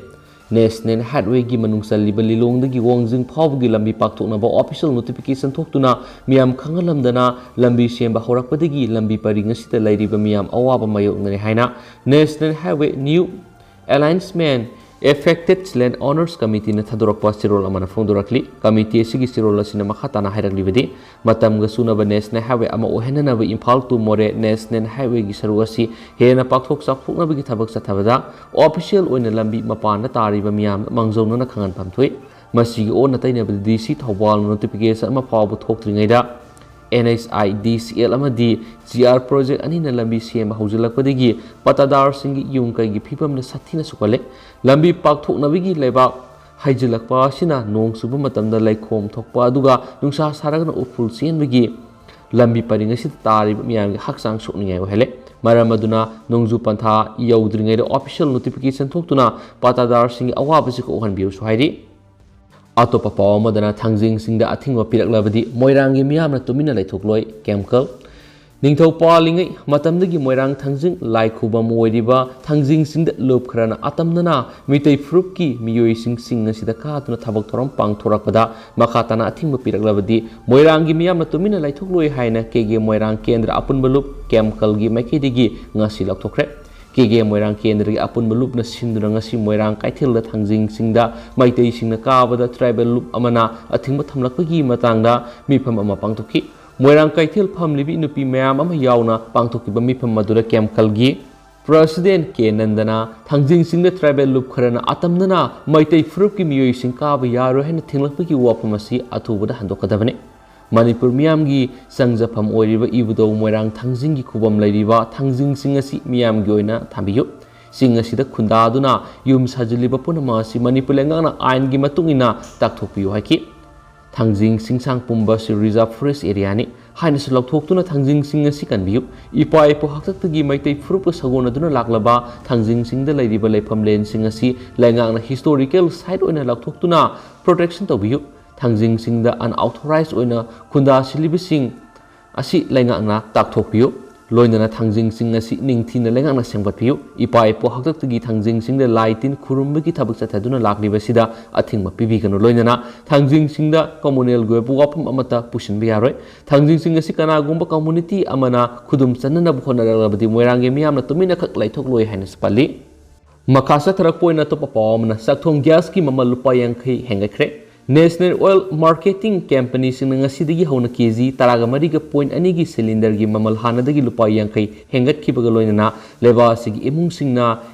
National Highwayꯒꯤ ꯃꯅꯨꯡ ꯆꯜꯂꯤꯕ ꯂꯤꯂꯣꯡꯗꯒꯤ ꯋꯥꯡꯖꯤꯡ ꯐꯥꯎꯕꯒꯤ ꯂꯝꯕꯤ ꯄꯥꯛꯊꯣꯛꯅꯕ official notification ꯊꯣꯛꯇꯨꯅ ꯃꯤꯌꯥꯝ ꯈꯪꯍꯜꯂꯝꯗꯅ ꯂꯝꯕꯤ ꯁꯦꯝꯕ ꯍꯧꯔꯛꯄꯗꯒꯤ ꯂꯝꯕꯤ ꯄꯔꯤꯡ ꯑꯁꯤꯗ ꯂꯩꯔꯤꯕ ꯃꯤꯌꯥꯝ ꯑꯋꯥꯕ ꯃꯥꯌꯣꯛꯅꯔꯦ ꯍꯥꯏꯅ National Highway New Alignment Affected Land Owners Committeeꯅ ꯊꯥꯗꯣꯔꯛꯄ ꯆꯦꯔꯣꯜ ꯑꯃꯅ ꯐꯣꯡꯗꯣꯔꯛꯂꯤ꯫ Committee ꯑꯁꯤꯒꯤ ꯆꯦꯔꯣꯜ ꯑꯁꯤꯅ ꯃꯈꯥ ꯇꯥꯅ ꯍꯥꯏꯔꯛꯂꯤꯕꯗꯤ, ꯃꯇꯝꯒ ꯆꯨꯅꯕ National Highway ꯑꯃ ꯑꯣꯏꯍꯟꯅꯅꯕ ꯏꯝꯐꯥꯜ to ꯃꯣꯔꯦ National Highwayꯒꯤ ꯁꯔꯨꯛ ꯑꯁꯤ ꯍꯦꯟꯅ ꯄꯥꯛꯊꯣꯛ ꯆꯥꯎꯊꯣꯛꯅꯕꯒꯤ ꯊꯕꯛ ꯆꯠꯊꯕꯗ official ꯑꯣꯏꯅ ꯂꯝꯕꯤ ꯃꯄꯥꯟꯗ ꯇꯥꯔꯤꯕ ꯃꯤꯌꯥꯝꯗ ꯃꯥꯡꯖꯧꯅꯅ ꯈꯪꯍꯟꯐꯝ ꯊꯣꯛꯏ꯫ ꯃꯁꯤꯒꯤ ꯑꯣꯟꯅ ꯇꯩꯅꯕꯗ DC ꯊꯧꯕꯥꯜꯅ notification ꯑꯃ ꯐꯥꯎꯕ ꯊꯣꯛꯇ꯭ꯔꯤꯉꯩꯗ NHIDCL ꯑꯃꯗꯤ GR project ꯑꯅꯤꯅ ꯂꯝꯕꯤ ꯁꯦꯝꯕ ꯍꯧꯖꯤꯜꯂꯛꯄꯗꯒꯤ ꯄꯠꯇꯥꯗꯥꯔꯁꯤꯡꯒꯤ ꯌꯨꯝ ꯀꯩꯒꯤ ꯐꯤꯕꯝꯗ ꯁꯥꯊꯤꯅ ꯁꯣꯛꯍꯜꯂꯦ꯫ ꯂꯝꯕꯤ ꯄꯥꯛꯊꯣꯛꯅꯕꯒꯤ ꯂꯩꯕꯥꯛ ꯍꯩꯖꯤꯜꯂꯛꯄ ꯑꯁꯤꯅ ꯅꯣꯡ ꯆꯨꯕ ꯃꯇꯝꯗ ꯂꯩꯈꯣꯝ ꯊꯣꯛꯄ, ꯑꯗꯨꯒ ꯅꯨꯡꯁꯥ ꯁꯥꯔꯒꯅ ꯎꯐꯨꯜ ꯆꯦꯟꯕꯒꯤ ꯂꯝꯕꯤ ꯄꯔꯤꯡ ꯑꯁꯤꯗ ꯇꯥꯔꯤꯕ ꯃꯤꯌꯥꯝꯒꯤ ꯍꯛꯆꯥꯡ ꯁꯣꯛꯅꯤꯡꯉꯥꯏ ꯑꯣꯏꯍꯜꯂꯦ꯫ ꯃꯔꯝ ꯑꯗꯨꯅ ꯅꯣꯡꯖꯨ ꯄꯟꯊꯥ ꯌꯧꯗ꯭ꯔꯤꯉꯩꯗ official notification ꯊꯣꯛꯇꯨꯅ ꯄꯠꯇꯥꯗꯥꯔꯁꯤꯡꯒꯤ ꯑꯋꯥꯕꯁꯤ ꯀꯣꯛꯍꯟꯕꯤꯌꯨꯁꯨ ꯍꯥꯏꯔꯤ꯫ ꯑꯇꯣꯞꯄ ꯄꯥꯎ ꯑꯃꯗꯅ, ꯊꯥꯡꯖꯤꯡ ꯆꯤꯡꯗ ꯑꯊꯤꯡꯕ ꯄꯤꯔꯛꯂꯕꯗꯤ ꯃꯣꯏꯔꯥꯡꯒꯤ ꯃꯤꯌꯥꯝꯅ ꯇꯨꯃꯤꯟꯅ ꯂꯩꯊꯣꯛꯂꯣꯏ, ꯀꯦꯝꯀꯜ꯫ ꯅꯤꯡꯊꯧ ꯄꯥꯜꯂꯤꯉꯩ ꯃꯇꯝꯗꯒꯤ ꯃꯣꯏꯔꯥꯡ ꯊꯥꯡꯖꯤꯡ ꯂꯥꯏ ꯈꯨꯕꯝ ꯑꯣꯏꯔꯤꯕ ꯊꯥꯡꯖꯤꯡ ꯆꯤꯡꯗ ꯂꯨꯞ ꯈꯔꯅ ꯑꯇꯝꯅꯅ ꯃꯤꯇꯩ ꯐꯨꯔꯨꯞꯀꯤ ꯃꯤꯑꯣꯏꯁꯤꯡ ꯆꯤꯡ ꯑꯁꯤꯗ ꯀꯥꯗꯨꯅ ꯊꯕꯛ ꯊꯧꯔꯝ ꯄꯥꯡꯊꯣꯔꯛꯄꯗ ꯃꯈꯥ ꯇꯥꯅ ꯑꯊꯤꯡꯕ ꯄꯤꯔꯛꯂꯕꯗꯤ ꯃꯣꯏꯔꯥꯡꯒꯤ ꯃꯤꯌꯥꯝꯅ ꯇꯨꯃꯤꯟꯅ ꯂꯩꯊꯣꯛꯂꯣꯏ ꯍꯥꯏꯅ ꯀꯦ ꯀꯦ ꯃꯣꯏꯔꯥꯡ ꯀꯦꯟꯗ꯭ꯔ ꯑꯄꯨꯟꯕ ꯂꯨꯞ, ꯀꯦꯝꯀꯜꯒꯤ ꯃꯥꯏꯀꯩꯗꯒꯤ ꯉꯁꯤ ꯂꯥꯎꯊꯣꯛꯈ꯭ꯔꯦ꯫ ꯀꯦ ꯀꯦ ꯃꯣꯏꯔꯥꯡ ꯀꯦꯟꯗ꯭ꯔꯒꯤ ꯑꯄꯨꯟꯕ ꯂꯨꯞꯅ ꯁꯤꯟꯗꯨꯅ ꯉꯁꯤ ꯃꯣꯏꯔꯥꯡ ꯀꯩꯊꯦꯜꯗ ꯊꯥꯡꯖꯤꯡ ꯆꯤꯡꯗ ꯃꯩꯇꯩꯁꯤꯡꯅ ꯀꯥꯕꯗ tribal ꯂꯨꯞ ꯑꯃꯅ ꯑꯊꯤꯡꯕ ꯊꯝꯂꯛꯄꯒꯤ ꯃꯇꯥꯡꯗ ꯃꯤꯐꯝ ꯑꯃ ꯄꯥꯡꯊꯣꯛꯈꯤ꯫ ꯃꯣꯏꯔꯥꯡ ꯀꯩꯊꯦꯜ ꯐꯝꯂꯤꯕꯤ ꯅꯨꯄꯤ ꯃꯌꯥꯝ ꯑꯃ ꯌꯥꯎꯅ ꯄꯥꯡꯊꯣꯛꯈꯤꯕ ꯃꯤꯐꯝ ꯑꯗꯨꯗ ꯀꯦꯝꯀꯜꯒꯤ President ꯀꯦ ꯅꯟꯗꯅ ꯊꯥꯡꯖꯤꯡ ꯆꯤꯡꯗ tribal ꯂꯨꯞ ꯈꯔꯅ ꯑꯇꯝꯅꯅ ꯃꯩꯇꯩ ꯐꯨꯔꯨꯞꯀꯤ ꯃꯤꯑꯣꯏꯁꯤꯡ ꯀꯥꯕ ꯌꯥꯔꯣꯏ ꯍꯥꯏꯅ ꯊꯤꯡꯂꯛꯄꯒꯤ ꯋꯥꯐꯝ ꯑꯁꯤ ꯑꯊꯨꯕꯗ ꯍꯟꯗꯣꯛꯀꯗꯕꯅꯤ꯫ ꯃꯅꯤꯄꯨꯔ ꯃꯤꯌꯥꯝꯒꯤ ꯆꯪꯖꯐꯝ ꯑꯣꯏꯔꯤꯕ ꯏꯕꯨꯙꯧ ꯃꯣꯏꯔꯥꯡ ꯊꯥꯡꯖꯤꯡꯒꯤ ꯈꯨꯕꯝ ꯂꯩꯔꯤꯕ ꯊꯥꯡꯖꯤꯡꯁꯤꯡ ꯑꯁꯤ ꯃꯤꯌꯥꯝꯒꯤ ꯑꯣꯏꯅ ꯊꯝꯕꯤꯌꯨ꯫ ꯆꯤꯡ ꯑꯁꯤꯗ ꯈꯨꯟꯗꯥꯗꯨꯅ ꯌꯨꯝ ꯁꯥꯖꯤꯜꯂꯤꯕ ꯄꯨꯝꯅꯃꯛ ꯑꯁꯤ ꯃꯅꯤꯄꯨꯔ ꯂꯩꯉꯥꯛꯅ ꯑꯥꯏꯟꯒꯤ ꯃꯇꯨꯡ ꯏꯟꯅ ꯇꯥꯛꯊꯣꯛꯄꯤꯌꯨ ꯍꯥꯏꯈꯤ꯫ ꯊꯥꯡꯖꯤꯡ ꯆꯤꯡꯁꯥꯡ ꯄꯨꯝꯕ ꯑꯁꯤ reserve forest areaꯅꯤ ꯍꯥꯏꯅꯁꯨ ꯂꯥꯎꯊꯣꯛꯇꯨꯅ ꯊꯥꯡꯖꯤꯡꯁꯤꯡ ꯑꯁꯤ ꯀꯟꯕꯤꯌꯨ꯫ ꯏꯄꯥ ꯏꯄꯨ ꯍꯥꯛꯇꯛꯇꯒꯤ ꯃꯩꯇꯩ ꯐꯨꯔꯨꯞꯀ ꯁꯥꯒꯣꯟꯅꯗꯨꯅ ꯂꯥꯛꯂꯕ ꯊꯥꯡꯖꯤꯡꯁꯤꯡꯗ ꯂꯩꯔꯤꯕ ꯂꯩꯐꯝꯂꯦꯟꯁꯤꯡ ꯑꯁꯤ ꯂꯩꯉꯥꯛꯅ historical site ꯑꯣꯏꯅ ꯂꯥꯎꯊꯣꯛꯇꯨꯅ protection ꯇꯧꯕꯤꯌꯨ꯫ ꯊꯥꯡꯖꯤꯡꯁꯤꯡꯗ unauthorized ꯑꯣꯏꯅ ꯈꯨꯟꯗꯥꯁꯤꯜꯂꯤꯕꯁꯤꯡ ꯑꯁꯤ ꯂꯩꯉꯥꯛꯅ ꯇꯥꯛꯊꯣꯛꯄꯤꯌꯨ꯫ ꯂꯣꯏꯅꯅ ꯊꯥꯡꯖꯤꯡꯁꯤꯡ ꯑꯁꯤ ꯅꯤꯡꯊꯤꯅ ꯂꯩꯉꯥꯛꯅ ꯁꯦꯝꯒꯠꯄꯤꯌꯨ꯫ ꯏꯄꯥ ꯏꯄꯨ ꯍꯥꯛꯇꯛꯇꯒꯤ ꯊꯥꯡꯖꯤꯡꯁꯤꯡꯗ ꯂꯥꯏ ꯇꯤꯟ ꯈꯨꯔꯨꯝꯕꯒꯤ ꯊꯕꯛ ꯆꯠꯊꯗꯨꯅ ꯂꯥꯛꯂꯤꯕꯁꯤꯗ ꯑꯊꯤꯡꯕ ꯄꯤꯕꯤꯒꯅꯨ꯫ ꯂꯣꯏꯅꯅ ꯊꯥꯡꯖꯤꯡꯁꯤꯡꯗ communalꯒꯤ ꯑꯣꯏꯕ ꯋꯥꯐꯝ ꯑꯃꯠꯇ ꯄꯨꯁꯤꯟꯕ ꯌꯥꯔꯣꯏ꯫ ꯊꯥꯡꯖꯤꯡꯁꯤꯡ ꯑꯁꯤ ꯀꯅꯥꯒꯨꯝꯕ community ꯑꯃꯅ ꯈꯨꯗꯨꯝ ꯆꯟꯅꯅꯕ ꯍꯣꯠꯅꯔꯛꯂꯕꯗꯤ ꯃꯣꯏꯔꯥꯡꯒꯤ ꯃꯤꯌꯥꯝꯅ ꯇꯨꯃꯤꯟꯅꯈꯛ ꯂꯩꯊꯣꯛꯂꯣꯏ ꯍꯥꯏꯅꯁꯨ ꯄꯜꯂꯤ꯫ ꯃꯈꯥ ꯆꯠꯊꯔꯛꯄ ꯑꯣꯏꯅ ꯑꯇꯣꯞꯄ ꯄꯥꯎ ꯑꯃꯅ, ꯆꯥꯛꯊꯣꯡ gasꯀꯤ ꯃꯃꯜ ꯂꯨꯄꯥ ꯌꯥꯡꯈꯩ ꯍꯦꯟꯒꯠꯈ꯭ꯔꯦ꯫ National Oil Marketing Companyꯁꯤꯡꯅ ꯉꯁꯤꯗꯒꯤ ꯍꯧꯅ KG ꯇꯔꯥꯒ ꯃꯔꯤꯒ point ꯑꯅꯤꯒꯤ cylinderꯒꯤ ꯃꯃꯜ ꯍꯥꯟꯅꯗꯒꯤ ꯂꯨꯄꯥ ꯌꯥꯡꯈꯩ ꯍꯦꯟꯒꯠꯈꯤꯕꯒ ꯂꯣꯏꯅꯅ ꯂꯩꯕꯥꯛ ꯑꯁꯤꯒꯤ ꯏꯃꯨꯡꯁꯤꯡꯅ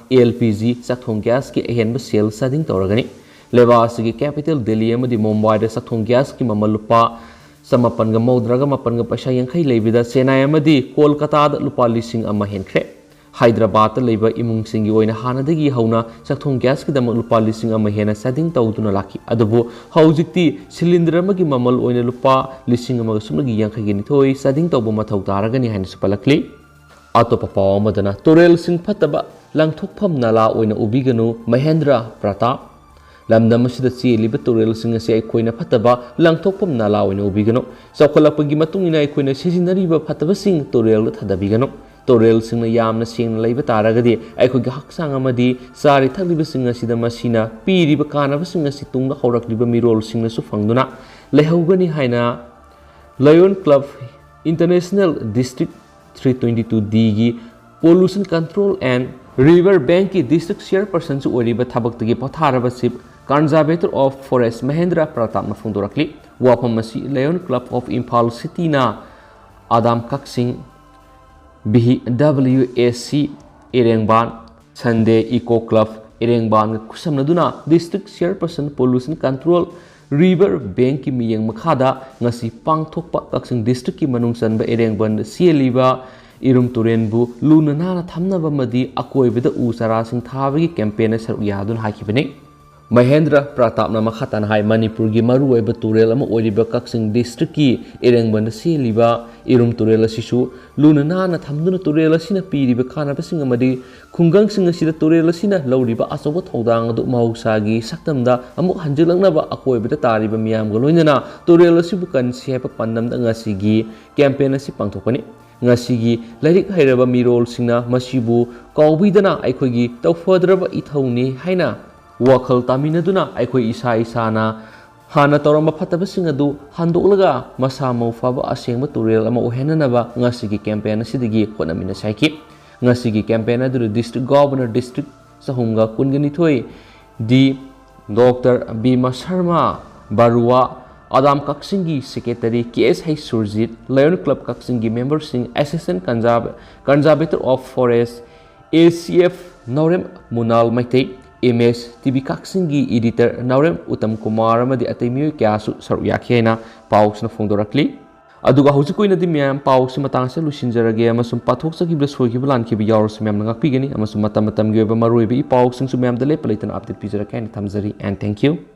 LPG ꯆꯥꯛꯊꯣꯡ gasꯀꯤ ꯑꯍꯦꯟꯕ ꯁꯦꯜ ꯆꯥꯗꯤꯡ ꯇꯧꯔꯒꯅꯤ꯫ ꯂꯩꯕꯥꯛ ꯑꯁꯤꯒꯤ capital ꯗꯦꯜꯂꯤ ꯑꯃꯗꯤ ꯃꯨꯝꯕꯥꯏꯗ ꯆꯥꯛꯊꯣꯡ gasꯀꯤ ꯃꯃꯜ ꯂꯨꯄꯥ ꯆꯃꯥꯄꯟꯒ ꯃꯧꯗ꯭ꯔꯥꯒ ꯃꯥꯄꯟꯒ ꯄꯩꯁꯥ ꯌꯥꯡꯈꯩ ꯂꯩꯕꯗ ꯆꯦꯟꯅꯥꯏ ꯑꯃꯗꯤ ꯀꯣꯜꯀꯇꯥꯗ ꯂꯨꯄꯥ ꯂꯤꯁꯤꯡ ꯑꯃ ꯍꯦꯟꯈ꯭ꯔꯦ꯫ ꯍꯥꯏꯗ꯭ꯔꯕꯥꯗꯇ ꯂꯩꯕ ꯏꯃꯨꯡꯁꯤꯡꯒꯤ ꯑꯣꯏꯅ ꯍꯥꯟꯅꯗꯒꯤ ꯍꯧꯅ ꯆꯥꯛꯊꯣꯡ gasꯀꯤꯗꯃꯛ ꯂꯨꯄꯥ ꯂꯤꯁꯤꯡ ꯑꯃ ꯍꯦꯟꯅ ꯆꯥꯗꯤꯡ ꯇꯧꯗꯨꯅ ꯂꯥꯛꯈꯤ꯫ ꯑꯗꯨꯕꯨ ꯍꯧꯖꯤꯛꯇꯤ cylinder ꯑꯃꯒꯤ ꯃꯃꯜ ꯑꯣꯏꯅ ꯂꯨꯄꯥ ꯂꯤꯁꯤꯡ ꯑꯃꯒ ꯁꯨꯞꯅꯒꯤ ꯌꯥꯡꯈꯩꯒ ꯅꯤꯊꯣꯏ ꯆꯥꯗꯤꯡ ꯇꯧꯕ ꯃꯊꯧ ꯇꯥꯔꯒꯅꯤ ꯍꯥꯏꯅꯁꯨ ꯄꯜꯂꯛꯂꯤ꯫ ꯑꯇꯣꯞꯄ ꯄꯥꯎ ꯑꯃꯗꯅ, ꯇꯨꯔꯦꯜꯁꯤꯡ ꯐꯠꯇꯕ ꯂꯪꯊꯣꯛꯐꯝ ꯅꯂꯥ ꯑꯣꯏꯅ ꯎꯕꯤꯒꯅꯨ, ꯃꯍꯦꯟꯗ꯭ꯔ ꯄ꯭ꯔꯇꯥꯞ꯫ ꯂꯝꯗꯝ ꯑꯁꯤꯗ ꯆꯦꯜꯂꯤꯕ ꯇꯨꯔꯦꯜꯁꯤꯡ ꯑꯁꯤ ꯑꯩꯈꯣꯏꯅ ꯐꯠꯇꯕ ꯂꯪꯊꯣꯛꯐꯝ ꯅꯂꯥ ꯑꯣꯏꯅ ꯎꯕꯤꯒꯅꯨ꯫ ꯆꯥꯎꯈꯠꯂꯛꯄꯒꯤ ꯃꯇꯨꯡ ꯏꯟꯅ ꯑꯩꯈꯣꯏꯅ ꯁꯤꯖꯤꯟꯅꯔꯤꯕ ꯐꯠꯇꯕꯁꯤꯡ ꯇꯨꯔꯦꯜꯗ ꯊꯥꯗꯕꯤꯒꯅꯨ꯫ ꯇꯨꯔꯦꯜꯁꯤꯡꯅ ꯌꯥꯝꯅ ꯁꯦꯡꯅ ꯂꯩꯕ ꯇꯥꯔꯒꯗꯤ ꯑꯩꯈꯣꯏꯒꯤ ꯍꯛꯆꯥꯡ ꯑꯃꯗꯤ ꯆꯥꯔꯤ ꯊꯛꯂꯤꯕꯁꯤꯡ ꯑꯁꯤꯗ ꯃꯁꯤꯅ ꯄꯤꯔꯤꯕ ꯀꯥꯟꯅꯕꯁꯤꯡ ꯑꯁꯤ ꯇꯨꯡꯗ ꯍꯧꯔꯛꯂꯤꯕ ꯃꯤꯔꯣꯜꯁꯤꯡꯅꯁꯨ ꯐꯪꯗꯨꯅ ꯂꯩꯍꯧꯒꯅꯤ ꯍꯥꯏꯅ Lion Club International District three twenty two Dꯒꯤ Pollution Control and River Bankꯀꯤ District Chairpersonꯁꯨ ꯑꯣꯏꯔꯤꯕ ꯊꯕꯛꯇꯒꯤ ꯄꯣꯊꯥꯔꯕ Chief Conservator of Forest Mahendra ꯄ꯭ꯔꯇꯥꯞꯅ ꯐꯣꯡꯗꯣꯔꯛꯂꯤ꯫ ꯋꯥꯐꯝ ꯑꯁꯤ Lion Club of Imphal Cityꯅ ꯑꯗꯥꯝ Kakching, BWAC ꯏꯔꯦꯡꯕꯥꯟ, Sunday Eco Club ꯏꯔꯦꯡꯕꯥꯟꯒ ꯈꯨꯠꯁꯝꯅꯗꯨꯅ District Chairperson Pollution Control River Bankꯀꯤ ꯃꯤꯠꯌꯦꯡ ꯃꯈꯥꯗ ꯉꯁꯤ ꯄꯥꯡꯊꯣꯛꯄ ꯀꯛꯆꯤꯡ Districtꯀꯤ ꯃꯅꯨꯡ ꯆꯟꯕ ꯏꯔꯦꯡꯕꯟꯗ ꯆꯦꯜꯂꯤꯕ ꯏꯔꯨꯝ ꯇꯨꯔꯦꯜꯕꯨ ꯂꯨꯅ ꯅꯥꯟꯅ ꯊꯝꯅꯕ ꯑꯃꯗꯤ ꯑꯀꯣꯏꯕꯗ ꯎ ꯆꯥꯔꯥꯁꯤꯡ ꯊꯥꯕꯒꯤ campaignꯗ ꯁꯔꯨꯛ ꯌꯥꯗꯨꯅ ꯍꯥꯏꯈꯤꯕꯅꯤ꯫ ꯃꯍꯦꯟꯗ꯭ꯔ ꯄ꯭ꯔꯇꯥꯞꯅ ꯃꯈꯥ ꯇꯥꯅ ꯍꯥꯏ, ꯃꯅꯤꯄꯨꯔꯒꯤ ꯃꯔꯨꯑꯣꯏꯕ ꯇꯨꯔꯦꯜ ꯑꯃ ꯑꯣꯏꯔꯤꯕ ꯀꯛꯆꯤꯡ districtꯀꯤ ꯏꯔꯦꯡꯕꯝꯗ ꯆꯦꯜꯂꯤꯕ ꯏꯔꯨꯝ ꯇꯨꯔꯦꯜ ꯑꯁꯤꯁꯨ ꯂꯨꯅ ꯅꯥꯟꯅ ꯊꯝꯗꯨꯅ ꯇꯨꯔꯦꯜ ꯑꯁꯤꯅ ꯄꯤꯔꯤꯕ ꯀꯥꯟꯅꯕꯁꯤꯡ ꯑꯃꯗꯤ ꯈꯨꯡꯒꯪꯁꯤꯡ ꯑꯁꯤꯗ ꯇꯨꯔꯦꯜ ꯑꯁꯤꯅ ꯂꯧꯔꯤꯕ ꯑꯆꯧꯕ ꯊꯧꯗꯥꯡ ꯑꯗꯨ ꯃꯍꯧꯁꯥꯒꯤ ꯁꯛꯇꯝꯗ ꯑꯃꯨꯛ ꯍꯟꯖꯤꯜꯂꯛꯅꯕ ꯑꯀꯣꯏꯕꯗ ꯇꯥꯔꯤꯕ ꯃꯤꯌꯥꯝꯒ ꯂꯣꯏꯅꯅ ꯇꯨꯔꯦꯜ ꯑꯁꯤꯕꯨ ꯀꯟꯁꯤ ꯍꯥꯏꯕ ꯄꯥꯟꯗꯝꯗ ꯉꯁꯤꯒꯤ campaign ꯑꯁꯤ ꯄꯥꯡꯊꯣꯛꯄꯅꯤ꯫ ꯉꯁꯤꯒꯤ ꯂꯥꯏꯔꯤꯛ ꯍꯩꯔꯕ ꯃꯤꯔꯣꯜꯁꯤꯡꯅ ꯃꯁꯤꯕꯨ ꯀꯥꯎꯕꯤꯗꯅ ꯑꯩꯈꯣꯏꯒꯤ ꯇꯧꯐꯗ꯭ꯔꯕ ꯏꯊꯧꯅꯤ ꯍꯥꯏꯅ ꯋꯥꯈꯜ ꯇꯥꯃꯤꯟꯅꯗꯨꯅ ꯑꯩꯈꯣꯏ ꯏꯁꯥ ꯏꯁꯥꯅ ꯍꯥꯟꯅ ꯇꯧꯔꯝꯕ ꯐꯠꯇꯕꯁꯤꯡ ꯑꯗꯨ ꯍꯟꯗꯣꯛꯂꯒ ꯃꯁꯥ ꯃꯎ ꯐꯕ ꯑꯁꯦꯡꯕ ꯇꯨꯔꯦꯜ ꯑꯃ ꯑꯣꯏꯍꯟꯅꯅꯕ ꯉꯁꯤꯒꯤ campaign ꯑꯁꯤꯗꯒꯤ ꯍꯣꯠꯅꯃꯤꯟꯅꯁꯤ ꯍꯥꯏꯈꯤ꯫ ꯉꯁꯤꯒꯤ campaign ꯑꯗꯨꯗ district governor district ꯆꯍꯨꯝꯒ ꯀꯨꯟꯒ ꯅꯤꯊꯣꯏ ꯗꯤ ꯗꯣꯛꯇꯔ ꯕꯤꯃ ꯁꯔꯃ ꯕꯔꯨꯋꯥ, ꯑꯗꯥꯝ ꯀꯛꯆꯤꯡꯒꯤ secretary ꯀꯦ ꯑꯦꯁ ꯍꯩꯁ ꯁꯨꯔꯖꯤꯠ, Lion Club ꯀꯛꯆꯤꯡꯒꯤ memberꯁꯤꯡ, Assistant Conserv-, Conservator of Forest, A C F Naorem ꯃꯨꯅꯥꯜ Meitei, M S T V ꯀꯛꯆꯤꯡꯒꯤ editor ꯅꯥꯎꯔꯦꯝ ꯎꯇꯝ ꯀꯨꯃꯥꯔ ꯑꯃꯗꯤ ꯑꯇꯩ ꯃꯤꯑꯣꯏ ꯀꯌꯥꯁꯨ ꯁꯔꯨꯛ ꯌꯥꯈꯤ ꯍꯥꯏꯅ ꯄꯥꯎꯁꯤꯅ ꯐꯣꯡꯗꯣꯔꯛꯂꯤ꯫ ꯑꯗꯨꯒ ꯍꯧꯖꯤꯛꯀꯤ ꯑꯣꯏꯅꯗꯤ ꯃꯌꯥꯝ ꯄꯥꯎꯁꯤ ꯃꯇꯥꯡ ꯑꯁꯤꯗ ꯂꯣꯏꯁꯤꯟꯖꯔꯒꯦ ꯑꯃꯁꯨꯡ ꯄꯥꯊꯣꯛꯆꯈꯤꯕꯗ ꯁꯣꯏꯈꯤꯕ ꯂꯥꯟꯈꯤꯕ ꯌꯥꯎꯔꯁꯨ ꯃꯌꯥꯝꯅ ꯉꯥꯛꯄꯤꯒꯅꯤ ꯑꯃꯁꯨꯡ ꯃꯇꯝ ꯃꯇꯝꯒꯤ ꯑꯣꯏꯕ ꯃꯔꯨꯑꯣꯏꯕ ꯏ ꯄꯥꯎꯁꯤꯡꯁꯨ ꯃꯌꯥꯝꯗ ꯂꯦꯞꯄ ꯂꯩꯇꯅ update ꯄꯤꯖꯔꯛꯀꯦ ꯍꯥꯏꯅ ꯊꯝꯖꯔꯤ꯫ And thank you.